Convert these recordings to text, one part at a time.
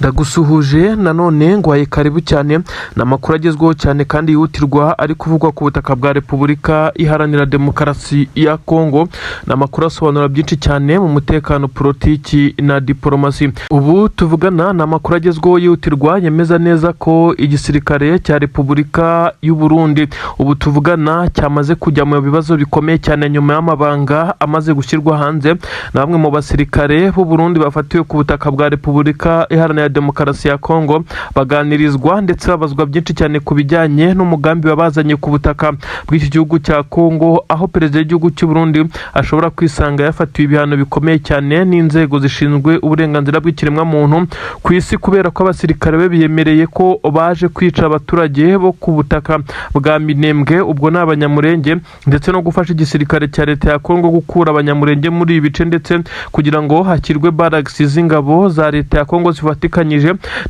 Ndagusuhuje nanone, nguhaye karibu cyane. Ni amakuru agezweho cyane kandi yihutirwa ari kuvugwa ku butaka bwa Repubulika Iharanira Demokarasi ya Kongo. Ni amakuru asobanura byinshi cyane mu mutekano, politiki na diporomasi. Ubu tuvugana ni amakuru agezweho yihutirwa yemeza neza ko igisirikare cya Repubulika y'u Burundi ubu tuvugana cyamaze kujya mu bibazo bikomeye cyane, nyuma y'amabanga amaze gushyirwa hanze na bamwe mu basirikare b'u Burundi bafatiwe ku butaka bwa Repubulika Iharanira Demokarasi ya Kongo, baganirizwa ndetse babazwa byinshi cyane ku bijyanye n'umugambi wabazanye ku butaka bw'iki gihugu cya Kongo, aho perezida w'igihugu cy'u Burundi ashobora kwisanga yafatiwe ibihano bikomeye cyane n'inzego zishinzwe uburenganzira bw'ikiremwamuntu ku isi, kubera ko abasirikare be biyemereye ko baje kwica abaturage bo ku butaka bwa Minembwe, ubwo ni Abanyamurenge, ndetse no gufasha igisirikare cya leta ya Kongo gukura Abanyamurenge muri ibi bice, ndetse kugira ngo hashyirwe barracks z'ingabo za leta ya Kongo zifatikanyije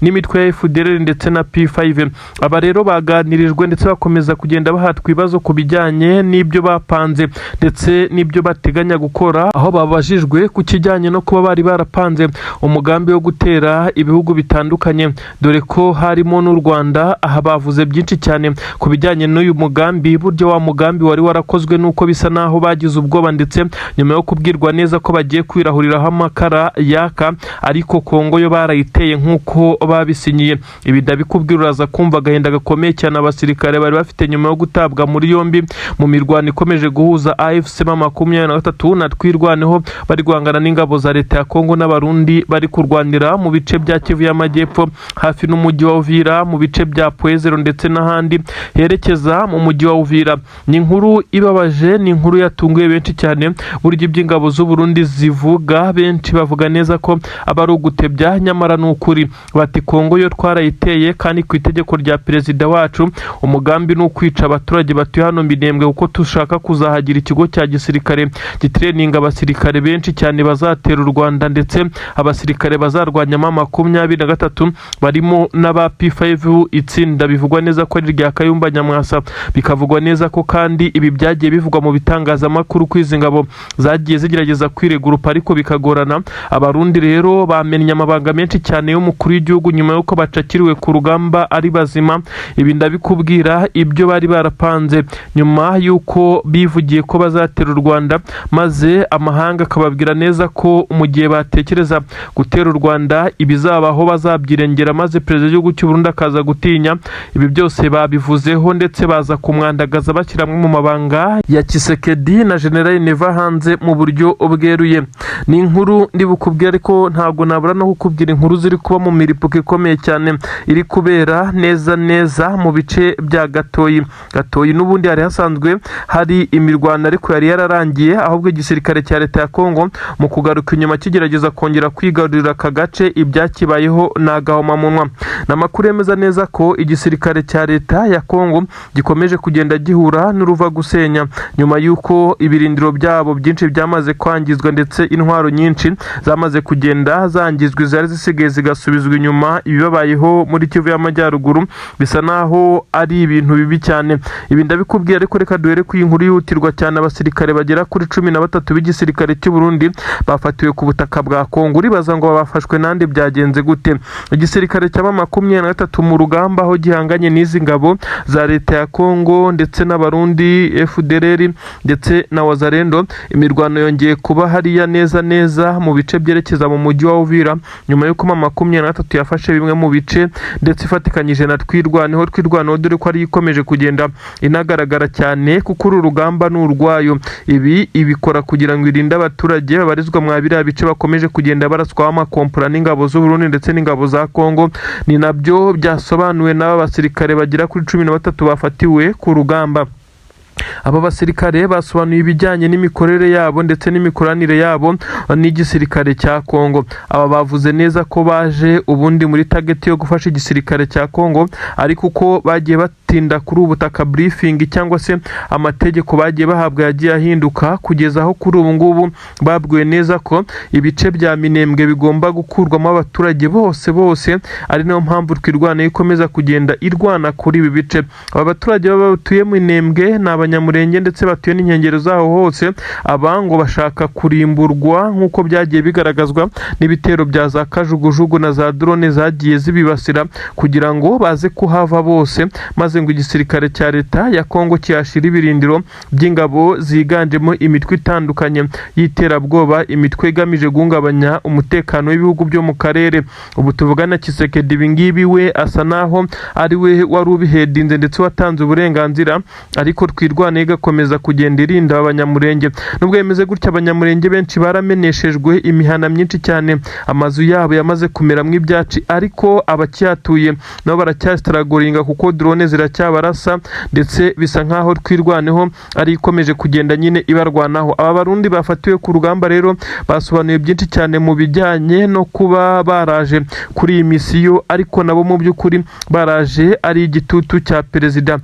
n'imitwe ya FDLR ndetse na P5. Aba rero baganirijwe ndetse bakomeza kugenda bahatwa ibibazo ku bijyanye n'ibyo bapanze ndetse n'ibyo bateganya gukora, aho babajijwe ku kijyanye no kuba bari barapanze umugambi wo gutera ibihugu bitandukanye, dore ko harimo n'u Rwanda. Aha bavuze byinshi cyane ku bijyanye n'uyu mugambi, buryo wa mugambi wari warakozwe n'uko bisa naho bagize ubwoba, ndetse nyuma yo kubwirwa neza ko bagiye kwirahuriraho amakara yaka, ariko Kongo yo barayiteye nk'uko babisinyiye. Ibi ndabikubwira, uraza kumva agahinda gakomeye cyane abasirikare bari bafite nyuma yo gutabwa muri yombi mu mirwano ikomeje guhuza AFC M23 na Twirwaneho, bari guhangana n'ingabo za leta ya Kongo n'Abarundi, bari kurwanira mu bice bya Kivu y'Amajyepfo hafi n'umujyi wa Uvira, mu bice bya Pwezero ndetse n'ahandi herekeza mu mujyi wa Uvira. Ni inkuru ibabaje, ni inkuru yatunguye benshi cyane. Burya iby'ingabo z'u Burundi zivuga, benshi bavuga neza ko aba ari ugutebya, nyamara ni ukuri. Bati: "Kongo yo twarayiteye kandi ku itegeko rya perezida wacu. Umugambi ni ukwica abaturage batuye hano Minembwe, kuko dushaka kuzahagira ikigo cya gisirikare gitreninga abasirikare benshi cyane bazatera u Rwanda, ndetse abasirikare bazarwanya M23, barimo n'aba P5, itsinda bivugwa neza ko ari irya Kayumba Nyamwasa." Bikavugwa neza ko kandi ibi byagiye bivugwa mu bitangazamakuru ko izi ngabo zagiye zigerageza kwiregurupa ariko bikagorana. Abarundi rero bamennye amabanga menshi cyane y'umukuru w'igihugu nyuma y'uko bacakiriwe ku rugamba ari bazima. Ibi ndabikubwira, ibyo bari barapanze nyuma y'uko bivugiye ko bazatera u Rwanda, maze amahanga akababwira neza ko mu gihe batekereza gutera u Rwanda ibizabaho bazabyirengera, maze perezida w'igihugu cy'u Burundi akaza gutinya. Ibi byose babivuzeho ndetse baza kumwandagaza, bashyira amwe mu mabanga ya Tshisekedi na General Neva hanze mu buryo bweruye. Ni inkuru ndi bukubwire, ariko ntabwo nabura no kukubwira inkuru ziri kuba mu miripuko ikomeye cyane iri kubera neza neza mu bice bya Gatoyi. Gatoyi n'ubundi hari hasanzwe hari imirwano, ariko yari yararangiye, ahubwo igisirikare cya leta ya Kongo mu kugaruka inyuma kigerageza kongera kwigarurira aka gace, ibyakibayeho ni agahomamunwa. Ni amakuru yemeza neza ko igisirikare cya leta ya Kongo gikomeje kugenda gihura n'uruva gusenya, nyuma y'uko ibirindiro byabo byinshi byamaze kwangizwa, ndetse intwaro nyinshi zamaze kugenda zangizwa, izari zisigaye zigasubizwa inyuma. Ibibabayeho muri Kivu y'Amajyaruguru bisa naho ari ibintu bibi cyane. Ibi ndabikubwira, ariko reka duhere ku iyi nkuru yihutirwa cyane. Abasirikare bagera kuri 13 b'igisirikare cy'u Burundi bafatiwe ku butaka bwa Kongo. Uribaza ngo bafashwe nande? Byagenze gute? Igisirikare cya M23 mu rugamba aho gihanganye n'izi ngabo za leta ya Kongo ndetse n'Abarundi, FDLR ndetse na Wazalendo, imirwano yongeye kuba hariya neza neza mu bice byerekeza mu mujyi wa Uvira, nyuma y'uko M23 yafashe bimwe mu bice ndetse ifatikanyije na Twirwaneho. Twirwaneho dore ko ariyo ikomeje kugenda inagaragara cyane, kuko uru rugamba ni urwayo. Ibi ibikora kugira ngo irinde abaturage babarizwa mwa biriya bice bakomeje kugenda baraswaho amakompora n'ingabo z'u Burundi ndetse n'ingabo za Kongo. Ni nabyo byasobanuwe n'aba basirikare bagera kuri 13 bafatiwe ku rugamba. Aba basirikare basobanuye ibijyanye n'imikorere yabo ndetse n'imikoranire yabo n'igisirikare cya Kongo. Aba bavuze neza ko baje ubundi muri target yo gufasha igisirikare cya Kongo, ariko uko bagiye batinda batinda kuri ubu butaka. Briefing cyangwa se amategeko bagiye bahabwa yagiye ahinduka, kugeza aho kuri ubu ngubu babwiwe neza ko ibice bya Minembwe bigomba gukurwamo abaturage bose bose, ari nayo mpamvu Twirwaneho ikomeza kugenda irwana kuri ibi bice. Aba baturage baba batuye Minembwe ni Abanyamurenge ndetse batuye n'inkengero zaho hose. Aba ngo bashaka kurimburwa nk'uko byagiye bigaragazwa n'ibitero bya za kajugujugu na za drone zagiye zibibasira, kugira ngo baze kuhava bose, maze ngo igisirikare cya leta ya Kongo kihashyira ibirindiro by'ingabo ziganjemo imitwe itandukanye y'iterabwoba, imitwe igamije guhungabanya umutekano w'ibihugu byo mu karere. Ubu tuvugana, Tshisekedi ibingibi we asa naho ari we wari ubihedinze ndetse watanze uburenganzira, ariko Twirwaneho igakomeza kugenda irinda Abanyamurenge. Nubwo bimeze gutya, Abanyamurenge benshi barameneshejwe imihana myinshi cyane, amazu yabo yamaze kumeramo ibyatsi, ariko abakihatuye nabo baracyasitaragoringa kuko drone ziracyabarasa, ndetse bisa nkaho Twirwaneho ari ikomeje kugenda nyine ibarwanaho. Aba Barundi bafatiwe ku rugamba rero basobanuye byinshi cyane mu bijyanye no kuba baraje kuri iyi misiyo, ariko nabo mu by'ukuri baraje ari igitutu cya perezida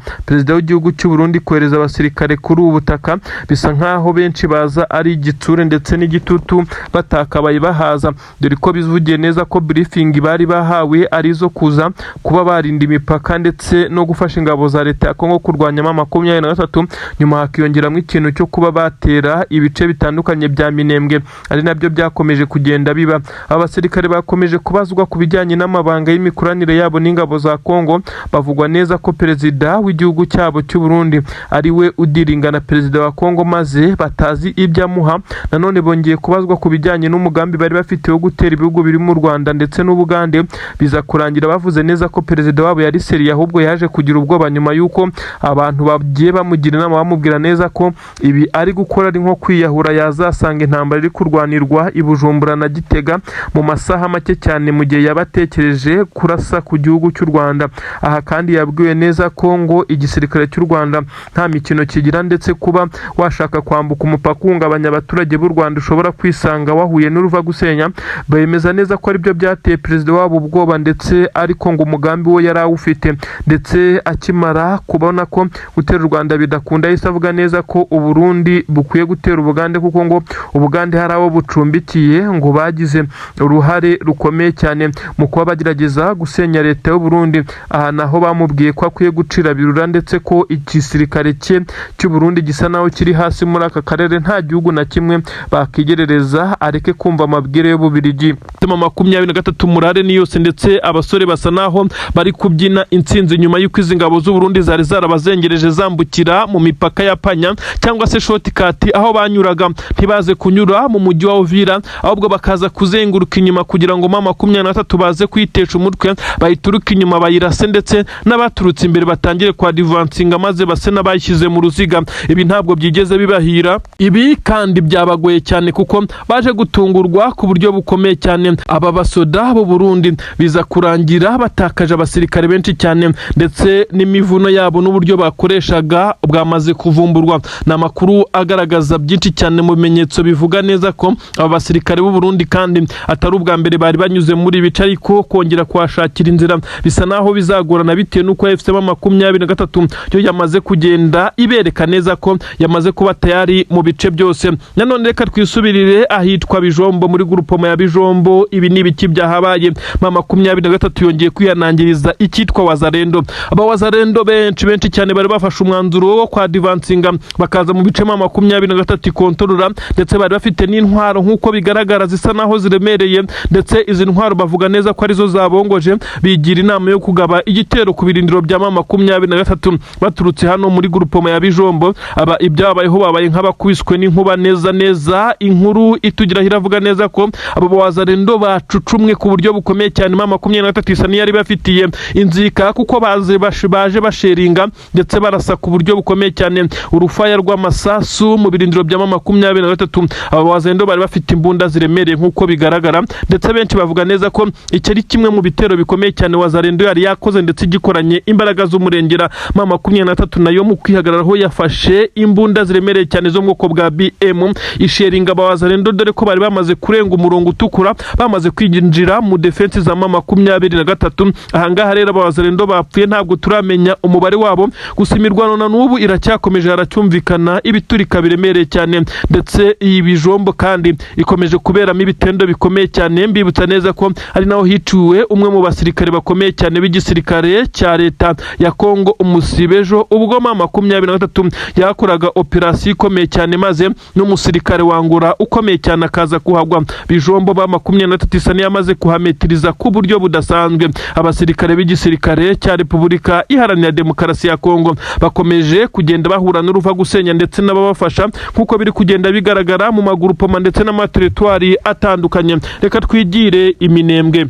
w'igihugu cy'u Burundi. Kohereza abasirikare kuri ubu butaka bisa nkaho benshi baza ari igitsure ndetse n'igitutu, batakabaye bahaza, dore ko bivugiye neza ko briefing bari bahawe ari izo kuza kuba barinda imipaka ndetse no gufasha ingabo za leta ya Kongo kurwanya M23, nyuma hakiyongeramo ikintu cyo kuba batera ibice bitandukanye bya Minembwe, ari nabyo byakomeje kugenda biba. Aba basirikare bakomeje kubazwa ku bijyanye n'amabanga y'imikoranire yabo n'ingabo za Kongo. Bavugwa neza ko perezida w'igihugu cyabo cy'u Burundi ari we udiringa na perezida wa Kongo, maze batazi ibyo amuha. Nanone bongeye kubazwa ku bijyanye n'umugambi bari bafite wo gutera ibihugu biri mu Rwanda ndetse n'Ubugande, biza kurangira bavuze neza ko perezida wabo yari sérieux, ahubwo yaje kugira ubwoba nyuma y'uko abantu bagiye bamugira inama, bamubwira neza ko ibi ari gukora ari nko kwiyahura, yazasanga intambara iri kurwanirwa i Bujumbura na Gitega mu masaha make cyane mu gihe yaba atekereje kurasa ku gihugu cy'u Rwanda. Aha kandi yabwiwe neza ko ngo igisirikare cy'u Rwanda nta mikino kigira, ndetse kuba washaka kwambuka umupaka uhungabanya abaturage b'u Rwanda ushobora kwisanga wahuye n'uruva gusenya. Bemeza neza ko aribyo byateye perezida wabo ubwoba, ndetse ariko ngo umugambi we yari awufite, ndetse akimara kubona ko gutera u Rwanda bidakunda, yahise avuga neza ko Uburundi bukwiye gutera Ubugande, kuko ngo Ubugande hari abo bucumbikiye ngo bagize uruhare rukomeye cyane mu kuba bagerageza gusenya leta y'u Burundi. Aha naho bamubwiye ko akwiye gucira birura, ndetse ko igisirikare cye cy'u Burundi gisa naho kiri hasi muri aka karere, nta gihugu na kimwe bakigerereza, areke kumva amabwire y'Ububirigi. M23 murare ni yose, ndetse abasore basa naho bari kubyina intsinzi nyuma y'uko izi ngabo z'u Burundi zari zarabazengereje zambukira mu mipaka ya Panya cyangwa se shortcut, aho banyuraga ntibaze kunyura mu mujyi wa Uvira, ahubwo bakaza kuzenguruka inyuma kugira ngo M23 baze kwitesha umutwe, bayituruke inyuma bayirase, ndetse n'abaturutse imbere batangire kwa advancinga, maze base n'abayishyize mu ruziga. Ibi ntabwo byigeze bibahira, ibi kandi byabagoye cyane kuko baje gutungurwa ku buryo bukomeye cyane. Aba basoda b'u Burundi biza kurangira batakaje abasirikare benshi cyane, ndetse n'imivuno yabo n'uburyo bakoreshaga bwamaze kuvumburwa. Ni amakuru agaragaza byinshi cyane mu bimenyetso bivuga neza ko aba basirikare b'u Burundi kandi atari ubwa mbere bari banyuze muri ibi bice, ariko kongera kuhashakira inzira bisa naho bizagorana, bitewe n'uko AFC M23 yo yamaze kugenda ibereka neza ko yamaze kuba tayari mu bice byose. Nanone reka twisubirire ahitwa Bijombo, muri groupement ya Bijombo. Ibi ni ibiki byahabaye? M23 yongeye kwihanangiriza icyitwa Wazalendo. Aba Wazalendo benshi benshi cyane bari bafashe umwanzuro wo kwa advancinga bakaza mu bice M23 ikontorora, ndetse bari bafite n'intwaro nk'uko bigaragara zisa naho ziremereye, ndetse izi ntwaro bavuga neza ko arizo zabongoje, bigira inama yo kugaba igitero ku birindiro bya M23 baturutse hano muri groupement ya Bijombo. Aba ibyabayeho babaye nk'abakubiswe n'inkuba neza neza. Inkuru itugiraho iravuga neza ko abo Wazalendo bacucumwe ku buryo bukomeye cyane. M23 isa n'iyari bafitiye inzika, kuko baje basheringa ndetse barasa ku buryo bukomeye cyane urufaya rw'amasasu mu birindiro bya M23. Aba Wazalendo bari bafite imbunda ziremereye nk'uko bigaragara, ndetse benshi bavuga neza ko iki ari kimwe mu bitero bikomeye cyane Wazalendo yari yakoze, ndetse gikoranye imbaraga z'umurengera. M23 nayo mu kwihagararaho yafashe imbunda ziremereye cyane zo mu bwoko bwa BM, isheringa aba Wazalendo, dore ko bari bamaze kurenga umurongo utukura, bamaze kwinjira mu defense za M23. Ahangaha rero aba Wazalendo bapfuye ntabwo turamenya. turamenya umubare wabo. Gusa imirwano na n'ubu iracyakomeje, haracyumvikana ibiturika biremereye cyane, ndetse iyi Bijombo kandi ikomeje kuberamo ibitendo bikomeye cyane. Mbibutsa neza ko ari naho hiciwe umwe mu basirikare bakomeye cyane b'igisirikare cya leta ya Kongo umusibejo, ubwo M23 yakoraga operasiyo ikomeye cyane, maze n'umusirikare wangura ukomeye cyane akaza kuhagwa. Bijombo M23 isa n'iyamaze kuhametiriza ku buryo budasanzwe. Abasirikare b'igisirikare cya Repubulika Iharanira Demokarasi ya Kongo bakomeje kugenda bahura n'uruva gusenya ndetse n'ababafasha, nk'uko biri kugenda bigaragara mu magurupoma ndetse n'amateritwari atandukanye. Reka twigire Iminembwe.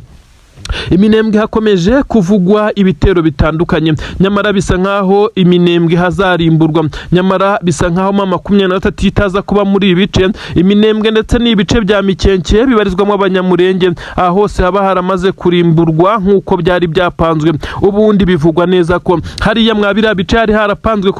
Iminembwe hakomeje kuvugwa ibitero bitandukanye, nyamara bisa nkaho Iminembwe hazarimburwa. Nyamara bisa nkaho M23 itaza kuba muri ibi bice, Iminembwe ndetse n'ibice bya Mikenke bibarizwamo Abanyamurenge, aha hose haba haramaze kurimburwa nk'uko byari byapanzwe. Ubundi bivugwa neza ko hariya mwa biriya bice hari harapanzwe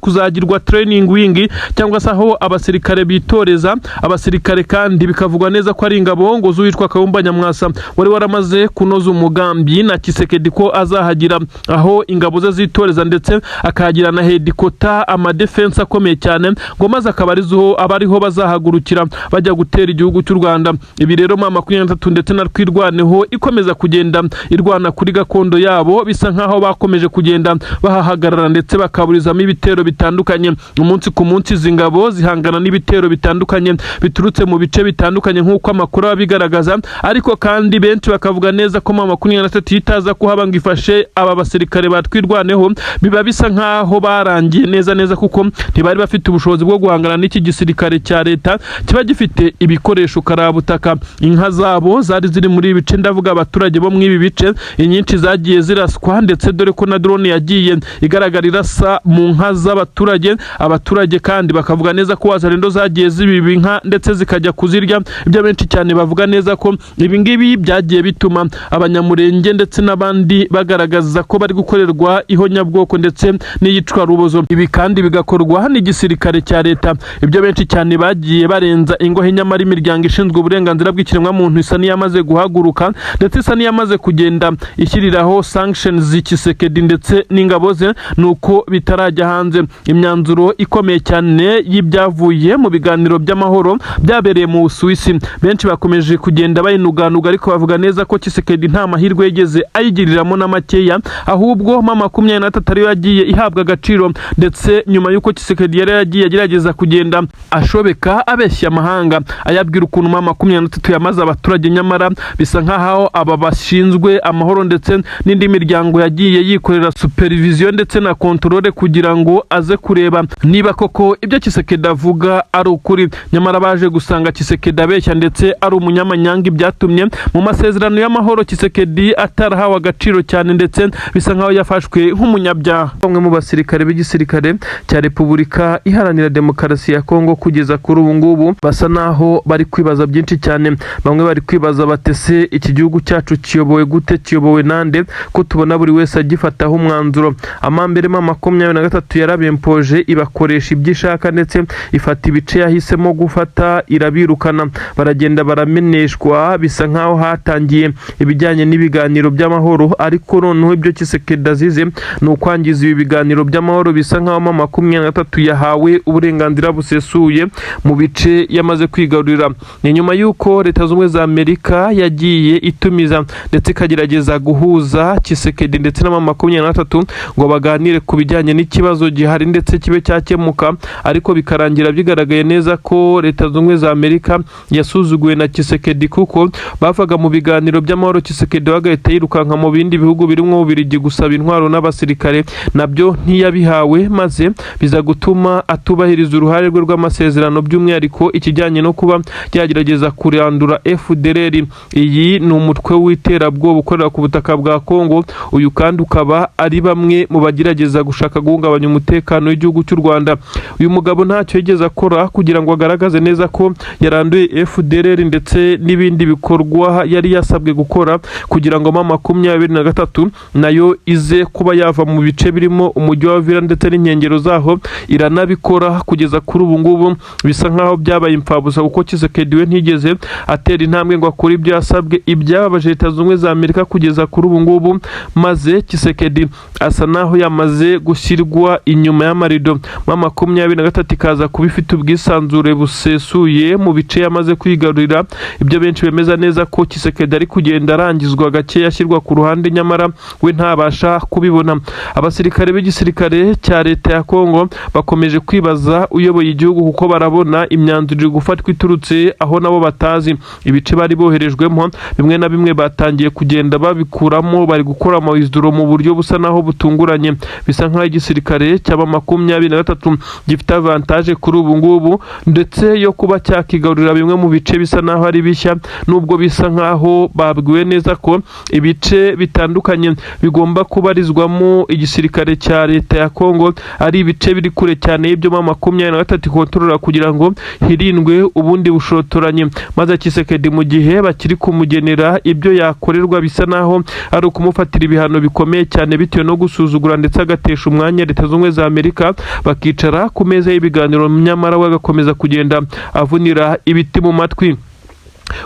kuzagirwa training wing, cyangwa se aho abasirikare bitoreza abasirikare. Kandi bikavugwa neza ko ari ingabo ngo z'uwitwa Kayumba Nyamwasa wari waramaze kunoza umugambi na Tshisekedi ko azahagira aho ingabo ze zitoreza, ndetse akahagira na headquarter, amadefense akomeye cyane, ngo maze akaba arizo aba ariho bazahagurukira bajya gutera igihugu cy'u Rwanda. Ibi rero M23 ndetse na Twirwaneho ikomeza kugenda irwana kuri gakondo yabo, bisa nkaho bakomeje kugenda bahahagarara ndetse bakaburizamo ibitero bitandukanye umunsi ku munsi. Izi ngabo zihangana n'ibitero bitandukanye biturutse mu bice bitandukanye, nk'uko amakuru abigaragaza. Ariko kandi benshi bakavuga neza ko M23 itaza kuhaba ngo ifashe aba basirikare batwirwaneho, biba bisa nkaho barangiye neza neza, kuko ntibari bafite ubushobozi bwo guhangana n'iki gisirikare cya leta kiba gifite ibikoresho karabutaka. Inka zabo zari ziri muri ibi bice, ndavuga abaturage bo muri ibi bice, inyinshi zagiye ziraswa, ndetse dore ko na drone yagiye igaragara irasa mu nka z'abaturage. Abaturage kandi bakavuga neza ko Wazalendo zagiye zibiba inka ndetse zikajya kuzirya. Ibyo benshi cyane bavuga neza ko ibi ngibi byagiye bituma Abanyamurenge ndetse n'abandi bagaragaza ko bari gukorerwa ihonyabwoko ndetse n'iyicwarubozo. Ibi kandi bigakorwa n'igisirikare cya leta. Ibyo benshi cyane bagiye barenza ingohe, nyamara imiryango ishinzwe uburenganzira bw'ikiremwamuntu isa n'iyamaze guhaguruka, ndetse isa n'iyamaze kugenda ishyiriraho sanctions Tshisekedi ndetse n'ingabo ze, nuko bitarajya hanze. Imyanzuro ikomeye cyane y'ibyavuye mu biganiro by'amahoro byabereye mu Busuwisi, benshi bakomeje kugenda bayinuganuga, ariko bavuga neza ko Tshisekedi nta mahirwe yigeze ayigiriramo na makeya, ahubwo M23 ariyo yagiye ihabwa agaciro. Ndetse nyuma y'uko Tshisekedi yari yagiye agerageza kugenda ashobeka, abeshya amahanga, ayabwira ukuntu M23 yamaze abaturage, nyamara bisa nk'aho aba bashinzwe amahoro ndetse n'indi miryango yagiye yikorera supervision ndetse na contrôle kugira ngo aze kureba niba koko ibyo Tshisekedi avuga ari ukuri. Nyamara baje gusanga Tshisekedi abeshya ndetse ari umunyamanyanga. Byatumye mu masezerano y'amahoro Tshisekedi atarahawe agaciro cyane, ndetse bisa nkaho yafashwe nk'umunyabyaha. Bamwe mu basirikare b'igisirikare cya Repubulika Iharanira Demokarasi ya Kongo kugeza kuri ubu ngubu basa naho bari kwibaza byinshi cyane. Bamwe bari kwibaza batese: iki gihugu cyacu kiyobowe gute, kiyobowe nande, ko tubona buri wese agifataho umwanzuro? Amambere M23 yarabempoje, ibakoresha ibyo ishaka, ndetse ifata ibice yahisemo gufata, irabirukana, baragenda barameneshwa. Bisa nkaho hatangiye ibijyanye n'ibiganiro by'amahoro, ariko noneho ibyo Tshisekedi azize ni ukwangiza ibi biganiro by'amahoro. Bisa nkaho M23 yahawe uburenganzira busesuye mu bice yamaze kwigarurira. Ni nyuma y'uko Leta Zunze Ubumwe za Amerika yagiye itumiza ndetse ikagerageza guhuza Tshisekedi ndetse na M23 ngo baganire ku bijyanye n'ikibazo gihari ndetse kibe cyakemuka, ariko bikarangira bigaragaye neza ko Leta Zunze Ubumwe za Amerika yasuzuguwe na Tshisekedi, kuko bavaga mu biganiro by'amahoro Tshisekedi agahita yirukanka mu bindi bihugu birimo Ububiligi gusaba intwaro n'abasirikare, nabyo ntiyabihawe, maze biza gutuma atubahiriza uruhare rwe rw'amasezerano, by'umwihariko ikijyanye no kuba yagerageza kurandura FDLR. Iyi ni umutwe w'iterabwoba ukorera ku butaka bwa Kongo. Uyu kandi ukaba ari bamwe mu bagerageza gushaka guhungabanya umutekano w'igihugu cy'u Rwanda. Uyu mugabo ntacyo yigeze akora kugira ngo agaragaze neza ko yaranduye FDLR ndetse n'ibindi bikorwa yari yasabwe gukora. gukora kugira ngo M23 nayo ize kuba yava mu bice birimo umujyi wa Uvira ndetse n'inkengero zaho, iranabikora. Kugeza kuri ubu ngubu bisa nkaho byabaye imfabusa, kuko Tshisekedi we ntigeze atera intambwe ngo akore ibyo yasabwe, ibyababaje Leta Zunze Ubumwe za Amerika kugeza kuri ubu ngubu, maze Tshisekedi asa naho yamaze gushyirwa inyuma y'amarido. M23 ikaza kuba ifite ubwisanzure busesuye mu bice yamaze kwigarurira, ibyo benshi bemeza neza ko Tshisekedi ari kugenda arangizwa gake, ashyirwa ku ruhande, nyamara we ntabasha kubibona. Abasirikare b'igisirikare cya leta ya Kongo bakomeje kwibaza uyoboye igihugu, kuko barabona imyanzuro iri gufatwa iturutse aho nabo batazi. Ibice bari boherejwemo bimwe na bimwe batangiye kugenda babikuramo, bari gukora ama withdraw mu buryo busa naho butunguranye. Bisa nk'aho igisirikare cy'aba 23 gifite avantage kuri ubu ngubu, ndetse yo kuba cyakigarurira bimwe mu bice bisa naho ari bishya, nubwo bisa nkaho babwiwe neza ko ibice bitandukanye bigomba kubarizwamo igisirikare cya leta ya Kongo ari ibice biri kure cyane y'ibyo M23 ikontorora, kugira ngo hirindwe ubundi bushotoranyi. Maze Tshisekedi, mu gihe bakiri kumugenera ibyo yakorerwa, bisa naho ari ukumufatira ibihano bikomeye cyane bitewe no gusuzugura ndetse agatesha umwanya Leta Zunze Ubumwe za Amerika, bakicara ku meza y'ibiganiro, nyamara we agakomeza kugenda avunira ibiti mu matwi.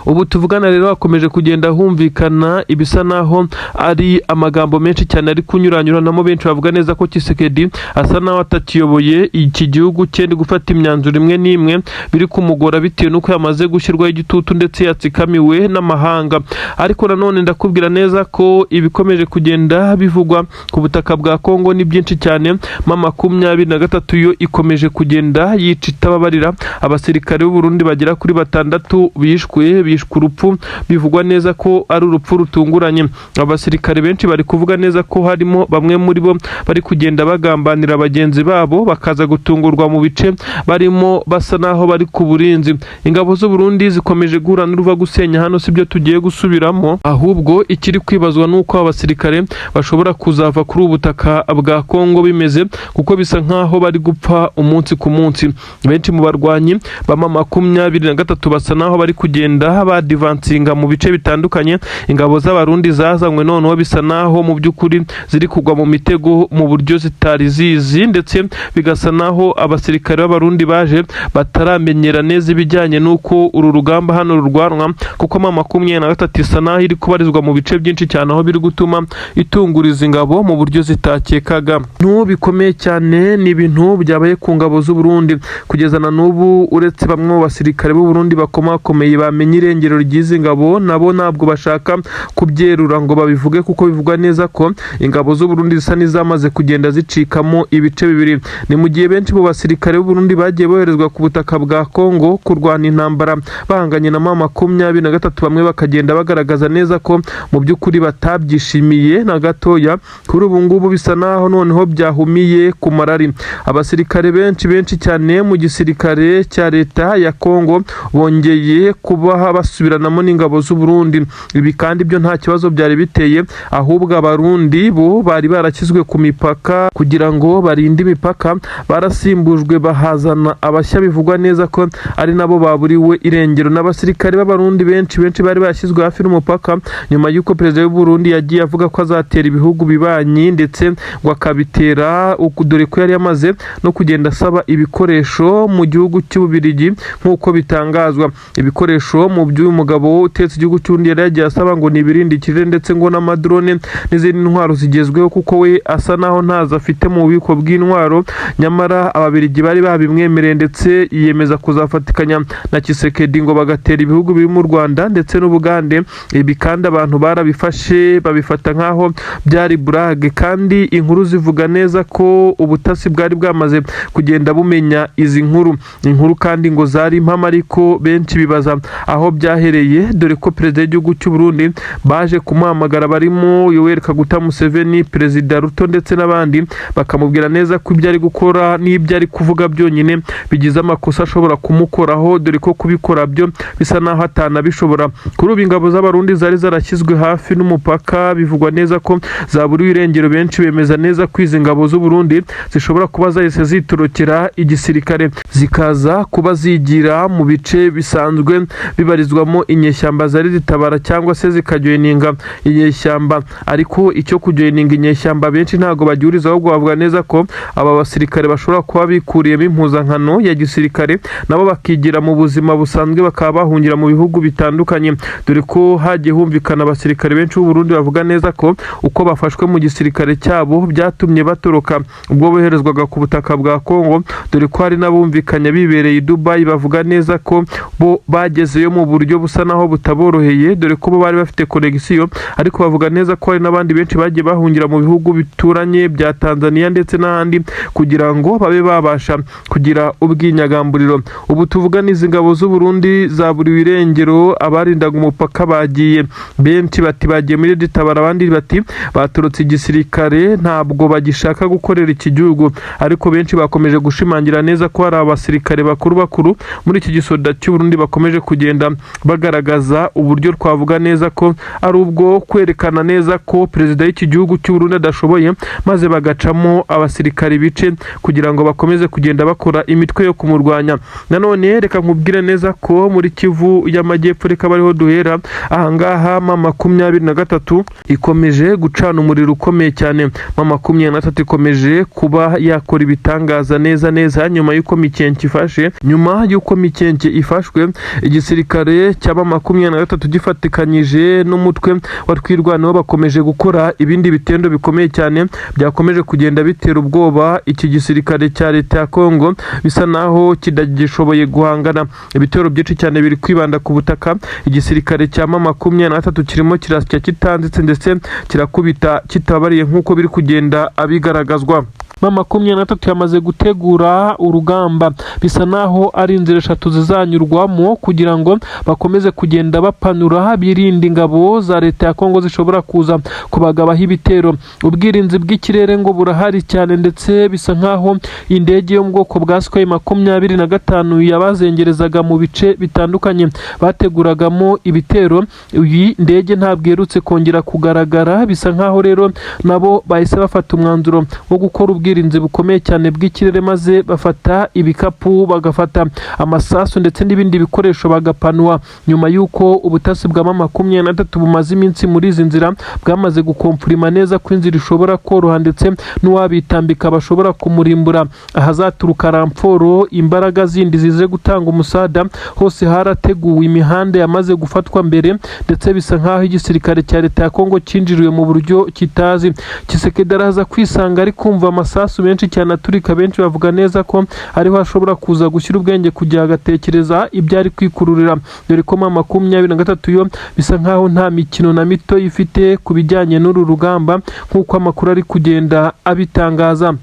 Ubu tuvugana rero hakomeje kugenda humvikana ibisa naho ari amagambo menshi cyane ari kunyuranyuranamo. Benshi bavuga neza ko Tshisekedi asa naho atakiyoboye iki gihugu cye, ndi gufata imyanzuro imwe n'imwe biri kumugora bitewe n'uko yamaze gushyirwaho igitutu ndetse yatsikamiwe n'amahanga. Ariko nanone ndakubwira neza ko ibikomeje kugenda bivugwa ku butaka bwa Kongo ni byinshi cyane. M23 yo ikomeje kugenda yica itababarira. Abasirikare b'u Burundi bagera kuri batandatu bishwe urupfu bivugwa neza ko ari urupfu rutunguranye. Abasirikare benshi bari kuvuga neza ko harimo bamwe muri bo bari kugenda bagambanira bagenzi babo, bakaza gutungurwa mu bice barimo basa naho bari ku burinzi. Ingabo z'u Burundi zikomeje guhura n'uruva gusenya hano, sibyo tugiye gusubiramo, ahubwo ikiri kwibazwa ni uko abasirikare bashobora kuzava kuri ubu butaka bwa Kongo bimeze, kuko bisa nkaho bari gupfa umunsi ku munsi. Benshi mu barwanyi ba M23 basa naho bari kugenda badivansinga mu bice bitandukanye. Ingabo z'Abarundi zazanywe noneho bisa naho mu by'ukuri ziri kugwa mu mitego mu buryo zitari zizi, ndetse bigasa naho abasirikare b'Abarundi baje bataramenyera neza ibijyanye n'uko uru rugamba hano rurwanwa, kuko M23 isa naho iri kubarizwa mu bice byinshi cyane, aho biri gutuma itunguriza ingabo mu buryo zitakekaga. Ibintu bikomeye cyane ni ibintu byabaye ku ngabo z'u Burundi. Kugeza na n'ubu, uretse bamwe mu basirikare b'u Burundi bakomakomeye bamenye irengero ry'izi ngabo, nabo ntabwo bashaka kubyerura ngo babivuge, kuko bivugwa neza ko ingabo z'u Burundi zisa n'izamaze kugenda zicikamo ibice bibiri. Ni mu gihe benshi mu basirikare b'u Burundi bagiye boherezwa ku butaka bwa Kongo kurwana intambara bahanganye na M23, bamwe bakagenda bagaragaza neza ko mu by'ukuri batabyishimiye na gatoya. Kuri ubu ngubu bisa naho noneho byahumiye ku marari. Abasirikare benshi benshi cyane mu gisirikare cya leta ya Kongo bongeye kuba basubiranamo n'ingabo z'u Burundi. Ibi kandi byo nta kibazo byari biteye, ahubwo Abarundi bo bari barashyizwe ku mipaka kugira ngo barinde imipaka barasimbujwe, bahazana abashya, bivugwa neza ko ari nabo baburiwe irengero. N'abasirikare b'Abarundi benshi benshi bari bashyizwe hafi n'umupaka nyuma y'uko perezida w'u Burundi yagiye avuga ko azatera ibihugu bibanyi, ndetse ngo akabitera, dore ko yari yamaze no kugenda asaba ibikoresho mu gihugu cy'Ububirigi nk'uko bitangazwa. Ibikoresho mu by'uyu mugabo utetse igihugu cy'Uburundi yari yagiye asaba ngo ni ibirindi ikirere, ndetse ngo n'amadrone n'izindi ntwaro zigezweho, kuko we asa naho ntazo afite mu bubiko bw'intwaro. Nyamara Ababiligi bari babimwemereye, ndetse yiyemeza kuzafatikanya na Tshisekedi ngo bagatera ibihugu biri mu Rwanda ndetse n'Ubugande. Ibi kandi abantu barabifashe babifata nk'aho byari burage, kandi inkuru zivuga neza ko ubutasi bwari bwamaze kugenda bumenya izi nkuru. Inkuru kandi ngo zari impamo, ariko benshi bibaza aho byahereye, dore ko perezida w'igihugu cy'u Burundi baje kumuhamagara barimo Yoweri Kaguta Museveni, perezida Ruto ndetse n'abandi, bakamubwira neza ko ibyo ari gukora n'ibyo ari kuvuga byonyine bigize amakosa ashobora kumukoraho, dore ko kubikora byo bisa naho atanabishobora. Kuri ubu ingabo z'Abarundi zari zarashyizwe hafi n'umupaka bivugwa neza ko zaburiwe irengero. Benshi bemeza neza ko izi ngabo z'u Burundi zishobora kuba zahise zitorokera igisirikare, zikaza kuba zigira mu bice bisanzwe bibarizwamo M23. bibarizwamo inyeshyamba zari zitabara cyangwa se zikajoininga inyeshyamba. Ariko icyo kujoininga inyeshyamba benshi ntabwo bagihuriza, ahubwo bavuga neza ko aba basirikare bashobora kuba bikuriyemo impuzankano ya gisirikare, nabo bakigira mu buzima busanzwe, bakaba bahungira mu bihugu bitandukanye, dore ko hagiye humvikana abasirikare benshi b'u Burundi bavuga neza ko uko bafashwe mu gisirikare cyabo byatumye batoroka ubwo boherezwaga ku butaka bwa Kongo, dore ko hari n'abumvikanye bibereye i Dubai bavuga neza ko bo bagezeyo mu buryo busa naho butaboroheye, dore ko bo bari bafite connexion. Ariko bavuga neza ko hari n'abandi benshi bagiye bahungira mu bihugu bituranye bya Tanzania ndetse n'ahandi kugira ngo babe babasha kugira ubwinyagamburiro. Ubu tuvuga n'izi ngabo z'u Burundi zaburiwe irengero, abarindaga umupaka bagiye, benshi bati bagiye muri ditabara, abandi bati baturutse igisirikare, ntabwo bagishaka gukorera iki gihugu. Ariko benshi bakomeje gushimangira neza ko hari abasirikare bakuru bakuru muri iki gisoda cy'u Burundi bakomeje kugenda bagaragaza uburyo twavuga neza ko ari ubwo kwerekana neza ko perezida w'iki gihugu cy'u Burundi adashoboye, maze bagacamo abasirikare ibice kugira ngo bakomeze kugenda bakora imitwe yo kumurwanya. Nanone reka nkubwire neza ko muri Kivu y'Amajyepfo, reka bariho duhera ahangaha, M23 ikomeje gucana umuriro ukomeye cyane. M23 ikomeje kuba yakora ibitangaza neza neza nyuma y'uko Mikenke ifashe. Nyuma y'uko Mikenke ifashwe, igisirikare cya M23 gifatikanyije n'umutwe wa Twirwaneho bakomeje gukora ibindi bitendo bikomeye cyane byakomeje kugenda bitera ubwoba iki gisirikare cya leta ya Kongo, bisa naho kidagishoboye guhangana. Ibitero byinshi cyane biri kwibanda ku butaka. Igisirikare cya M23 kirimo kirasya kitanzitse, ndetse kirakubita kitabariye nk'uko biri kugenda abigaragazwa. M23 yamaze gutegura urugamba, bisa naho ari inzira eshatu zizanyurwamo kugira ngo bakomeze kugenda bapanura, birinda ingabo za leta ya Kongo zishobora kuza kubagabaho ibitero. Ubwirinzi bw'ikirere ngo burahari cyane, ndetse bisa nkaho indege yo mu bwoko bwa Sukhoi 25 yabazengerezaga mu bice bitandukanye bateguragamo ibitero. Iyi ndege ntabwo iherutse kongera kugaragara. Bisa nkaho rero nabo bahise bafata umwanzuro wo gukora ubwirinzi bukomeye cyane bw'ikirere, maze bafata ibikapu, bagafata amasasu ndetse n'ibindi bikoresho, bagapanua, nyuma y'uko ubutasi bwa M23 bumaze iminsi muri izi nzira bwamaze guconfirma neza ko inzira ishobora koroha, ndetse n'uwabitambika bashobora kumurimbura. Ahazaturuka renfort, imbaraga zindi zize gutanga umusada, hose harateguwe, imihanda yamaze gufatwa mbere, ndetse bisa nkaho igisirikare cya leta ya Kongo cyinjiriwe mu buryo kitazi. Tshisekedi araza kwisanga ari kumva amasasu menshi cyane aturika. Benshi bavuga neza ko ariho ashobora kuza gushyira ubwenge kugira agatekereza ibyo ari kwikururira, dore ko M23 yo bisa nkaho nta mikino na mito ifite ku bijyanye n'uru rugamba, nk'uko amakuru ari kugenda abitangaza.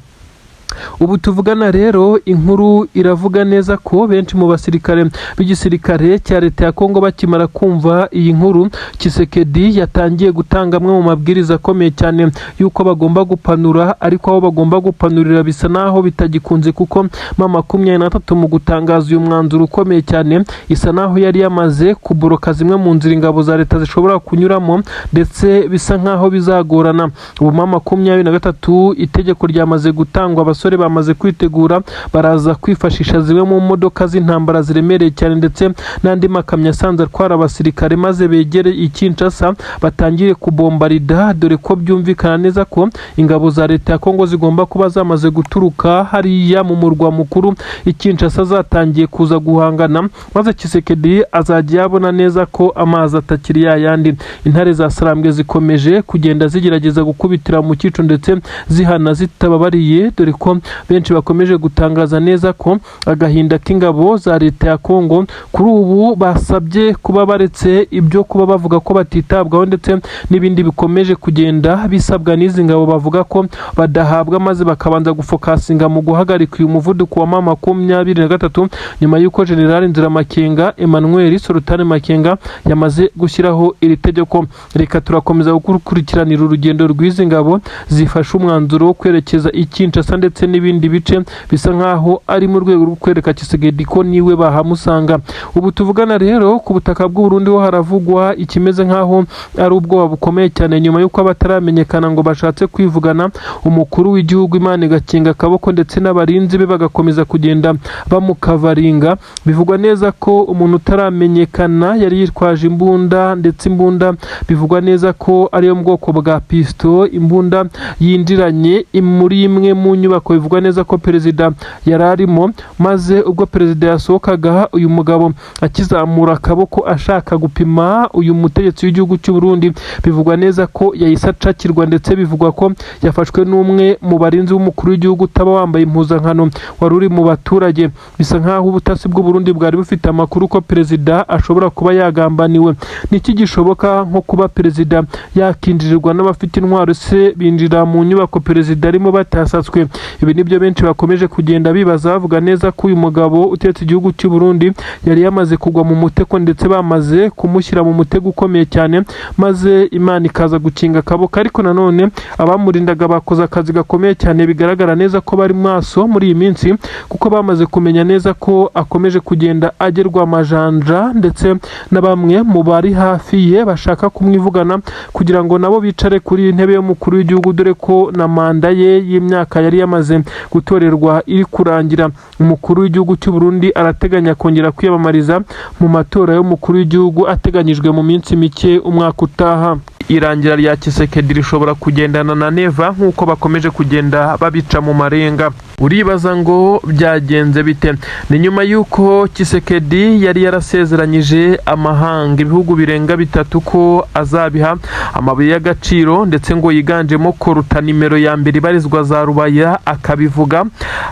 Ubu tuvugana rero, inkuru iravuga neza ko benshi mu basirikare b'igisirikare cya leta ya Kongo bakimara kumva iyi nkuru, Tshisekedi yatangiye gutanga amwe mu mabwiriza akomeye cyane y'uko bagomba gupanura. Ariko aho bagomba gupanurira bisa naho bitagikunze, kuko M23 mu gutangaza uyu mwanzuro ukomeye cyane isa naho yari yamaze kubloka zimwe mu nzira ingabo za leta zishobora kunyuramo, ndetse bisa nkaho bizagorana. Ubu M23 itegeko ryamaze gutangwa, abasore bamaze kwitegura, baraza kwifashisha zimwe mu modoka z'intambara ziremereye cyane ndetse n'andi makamyo asanzwe atwara abasirikare, maze begere i Kinshasa batangire kubombarida, dore ko byumvikana neza ko ingabo za leta ya Kongo zigomba kuba zamaze guturuka hariya mu murwa mukuru i Kinshasa, zatangiye kuza guhangana, maze Tshisekedi azajya yabona neza ko amazi atakiri yayandi. Intare za Sarambwe zikomeje kugenda zigerageza gukubitira mu cyico, ndetse zihana zitababariye, dore ko benshi bakomeje gutangaza neza ko agahinda k'ingabo za leta ya Kongo kuri ubu basabye kuba baretse ibyo kuba bavuga ko batitabwaho, ndetse n'ibindi bikomeje kugenda bisabwa n'izi ngabo bavuga ko badahabwa, maze bakabanza gufocusinga mu guhagarika uyu muvuduko wa M23, nyuma y'uko General Nziramakenga Emmanuel Sultan Makenga yamaze gushyiraho iri tegeko. Reka turakomeza gukurikiranira urugendo rw'izi ngabo zifashe umwanzuro wo kwerekeza i Kinshasa ndetse n'ibindi bice, bisa nkaho ari mu rwego rwo kwereka Tshisekedi ko niwe bahamusanga. Ubu tuvugana rero, ku butaka bw'u Burundi ho haravugwa ikimeze nkaho ari ubwoba bukomeye cyane, nyuma y'uko abataramenyekana ngo bashatse kwivugana umukuru w'igihugu, Imana igakinga akaboko, ndetse n'abarinzi be bagakomeza kugenda bamukavaringa. Bivugwa neza ko umuntu utaramenyekana yari yitwaje imbunda, ndetse imbunda bivugwa neza ko ariyo mu bwoko bwa pisto, imbunda yinjiranye muri imwe mu nyubako bivugwa neza ko perezida yari arimo. Maze ubwo perezida yasohokaga, uyu mugabo akizamura akaboko ashaka gupima uyu mutegetsi w'igihugu cy'u Burundi, bivugwa neza ko yahise acakirwa, ndetse bivugwa ko yafashwe n'umwe mu barinzi b'umukuru w'igihugu utaba wambaye impuzankano wari uri mu baturage. Bisa nk'aho ubutasi bw'u Burundi bwari bufite amakuru ko perezida ashobora kuba yagambaniwe. Niki gishoboka nko kuba perezida yakinjirirwa n'abafite intwaro se, binjira mu nyubako perezida arimo batasatswe? Ibi nibyo benshi bakomeje kugenda bibaza, bavuga neza ko uyu mugabo utetse igihugu cy'u Burundi yari yamaze kugwa mu mutego, ndetse bamaze kumushyira mu mutego ukomeye cyane, maze Imana ikaza gukinga akaboko. Ariko nanone abamurindaga bakoze akazi gakomeye cyane, bigaragara neza ko bari maso muri iyi minsi, kuko bamaze kumenya neza ko akomeje kugenda agerwa amajanja, ndetse na bamwe mu bari hafi ye bashaka kumwivugana kugira ngo nabo bicare kuri iyi ntebe y'umukuru w'igihugu, dore ko na manda ye y'imyaka yari yamaze gutorerwa iri kurangira. Umukuru w'igihugu cy'u Burundi arateganya kongera kwiyamamariza mu matora y'umukuru w'igihugu ateganyijwe mu minsi mike umwaka utaha. Irangira rya Tshisekedi rishobora kugendana na Neva nk'uko bakomeje kugenda babica mu marenga. Uribaza ngo byagenze bite? Ni nyuma y'uko Tshisekedi yari yarasezeranyije amahanga, ibihugu birenga bitatu, ko azabiha amabuye y'agaciro, ndetse ngo yiganjemo koruta nimero ya mbere ibarizwa za Rubaya, akabivuga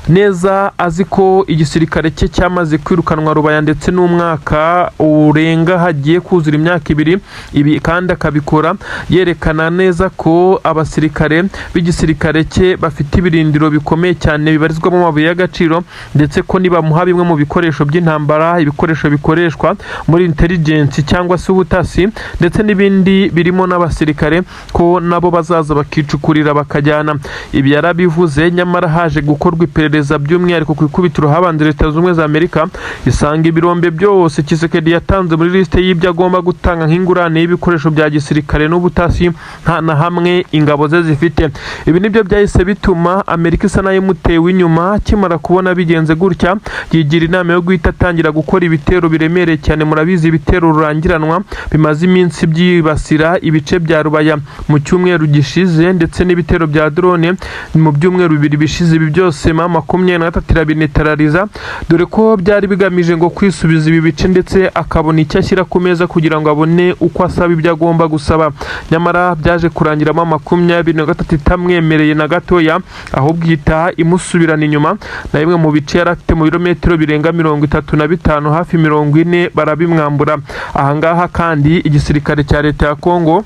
neza azi ko igisirikare cye cyamaze kwirukanwa Rubaya, ndetse n'umwaka urenga hagiye kuzura imyaka 2. Ibi kandi akabikora yerekana neza ko abasirikare b'igisirikare cye bafite ibirindiro bikomeye cyane bibarizwamo amabuye y'agaciro, ndetse ko nibamuha bimwe mu bikoresho by'intambara, ibikoresho bikoreshwa muri intelligence cyangwa se ubutasi, ndetse n'ibindi birimo n'abasirikare, ko nabo bazaza bakicukurira bakajyana. Ibi yarabivuze, nyamara haje gukorwa iperereza, by'umwihariko ku ikubitiro habanje Leta Zunze Ubumwe za Amerika, isanga ibirombe byose Tshisekedi yatanze muri lisite y'ibyo agomba gutanga nk'ingurane y'ibikoresho bya gisirikare n'ubutasi nta na hamwe ingabo ze zifite. Ibi nibyo byahise bituma Amerika isa nayo imutewe inyuma. Akimara kubona bigenze gutya, yigira inama yo guhita atangira gukora ibitero biremereye cyane. Murabizi ibitero rurangiranwa bimaze iminsi byibasira ibice bya Rubaya mu cyumweru gishize, ndetse n'ibitero bya drone mu byumweru 2 bishize. Ibi byose M23 irabinetarariza, dore ko byari bigamije ngo kwisubiza ibi bice, ndetse akabona icyo ashyira ku meza kugira ngo abone uko asaba ibyo agomba gusaba. Nyamara byaje kurangira M23 itamwemereye na gatoya, ahubwo ihita imusubirana inyuma, na bimwe mu bice yari afite mu birometero birenga 35, hafi 40, barabimwambura. Ahangaha kandi igisirikare cya leta ya Kongo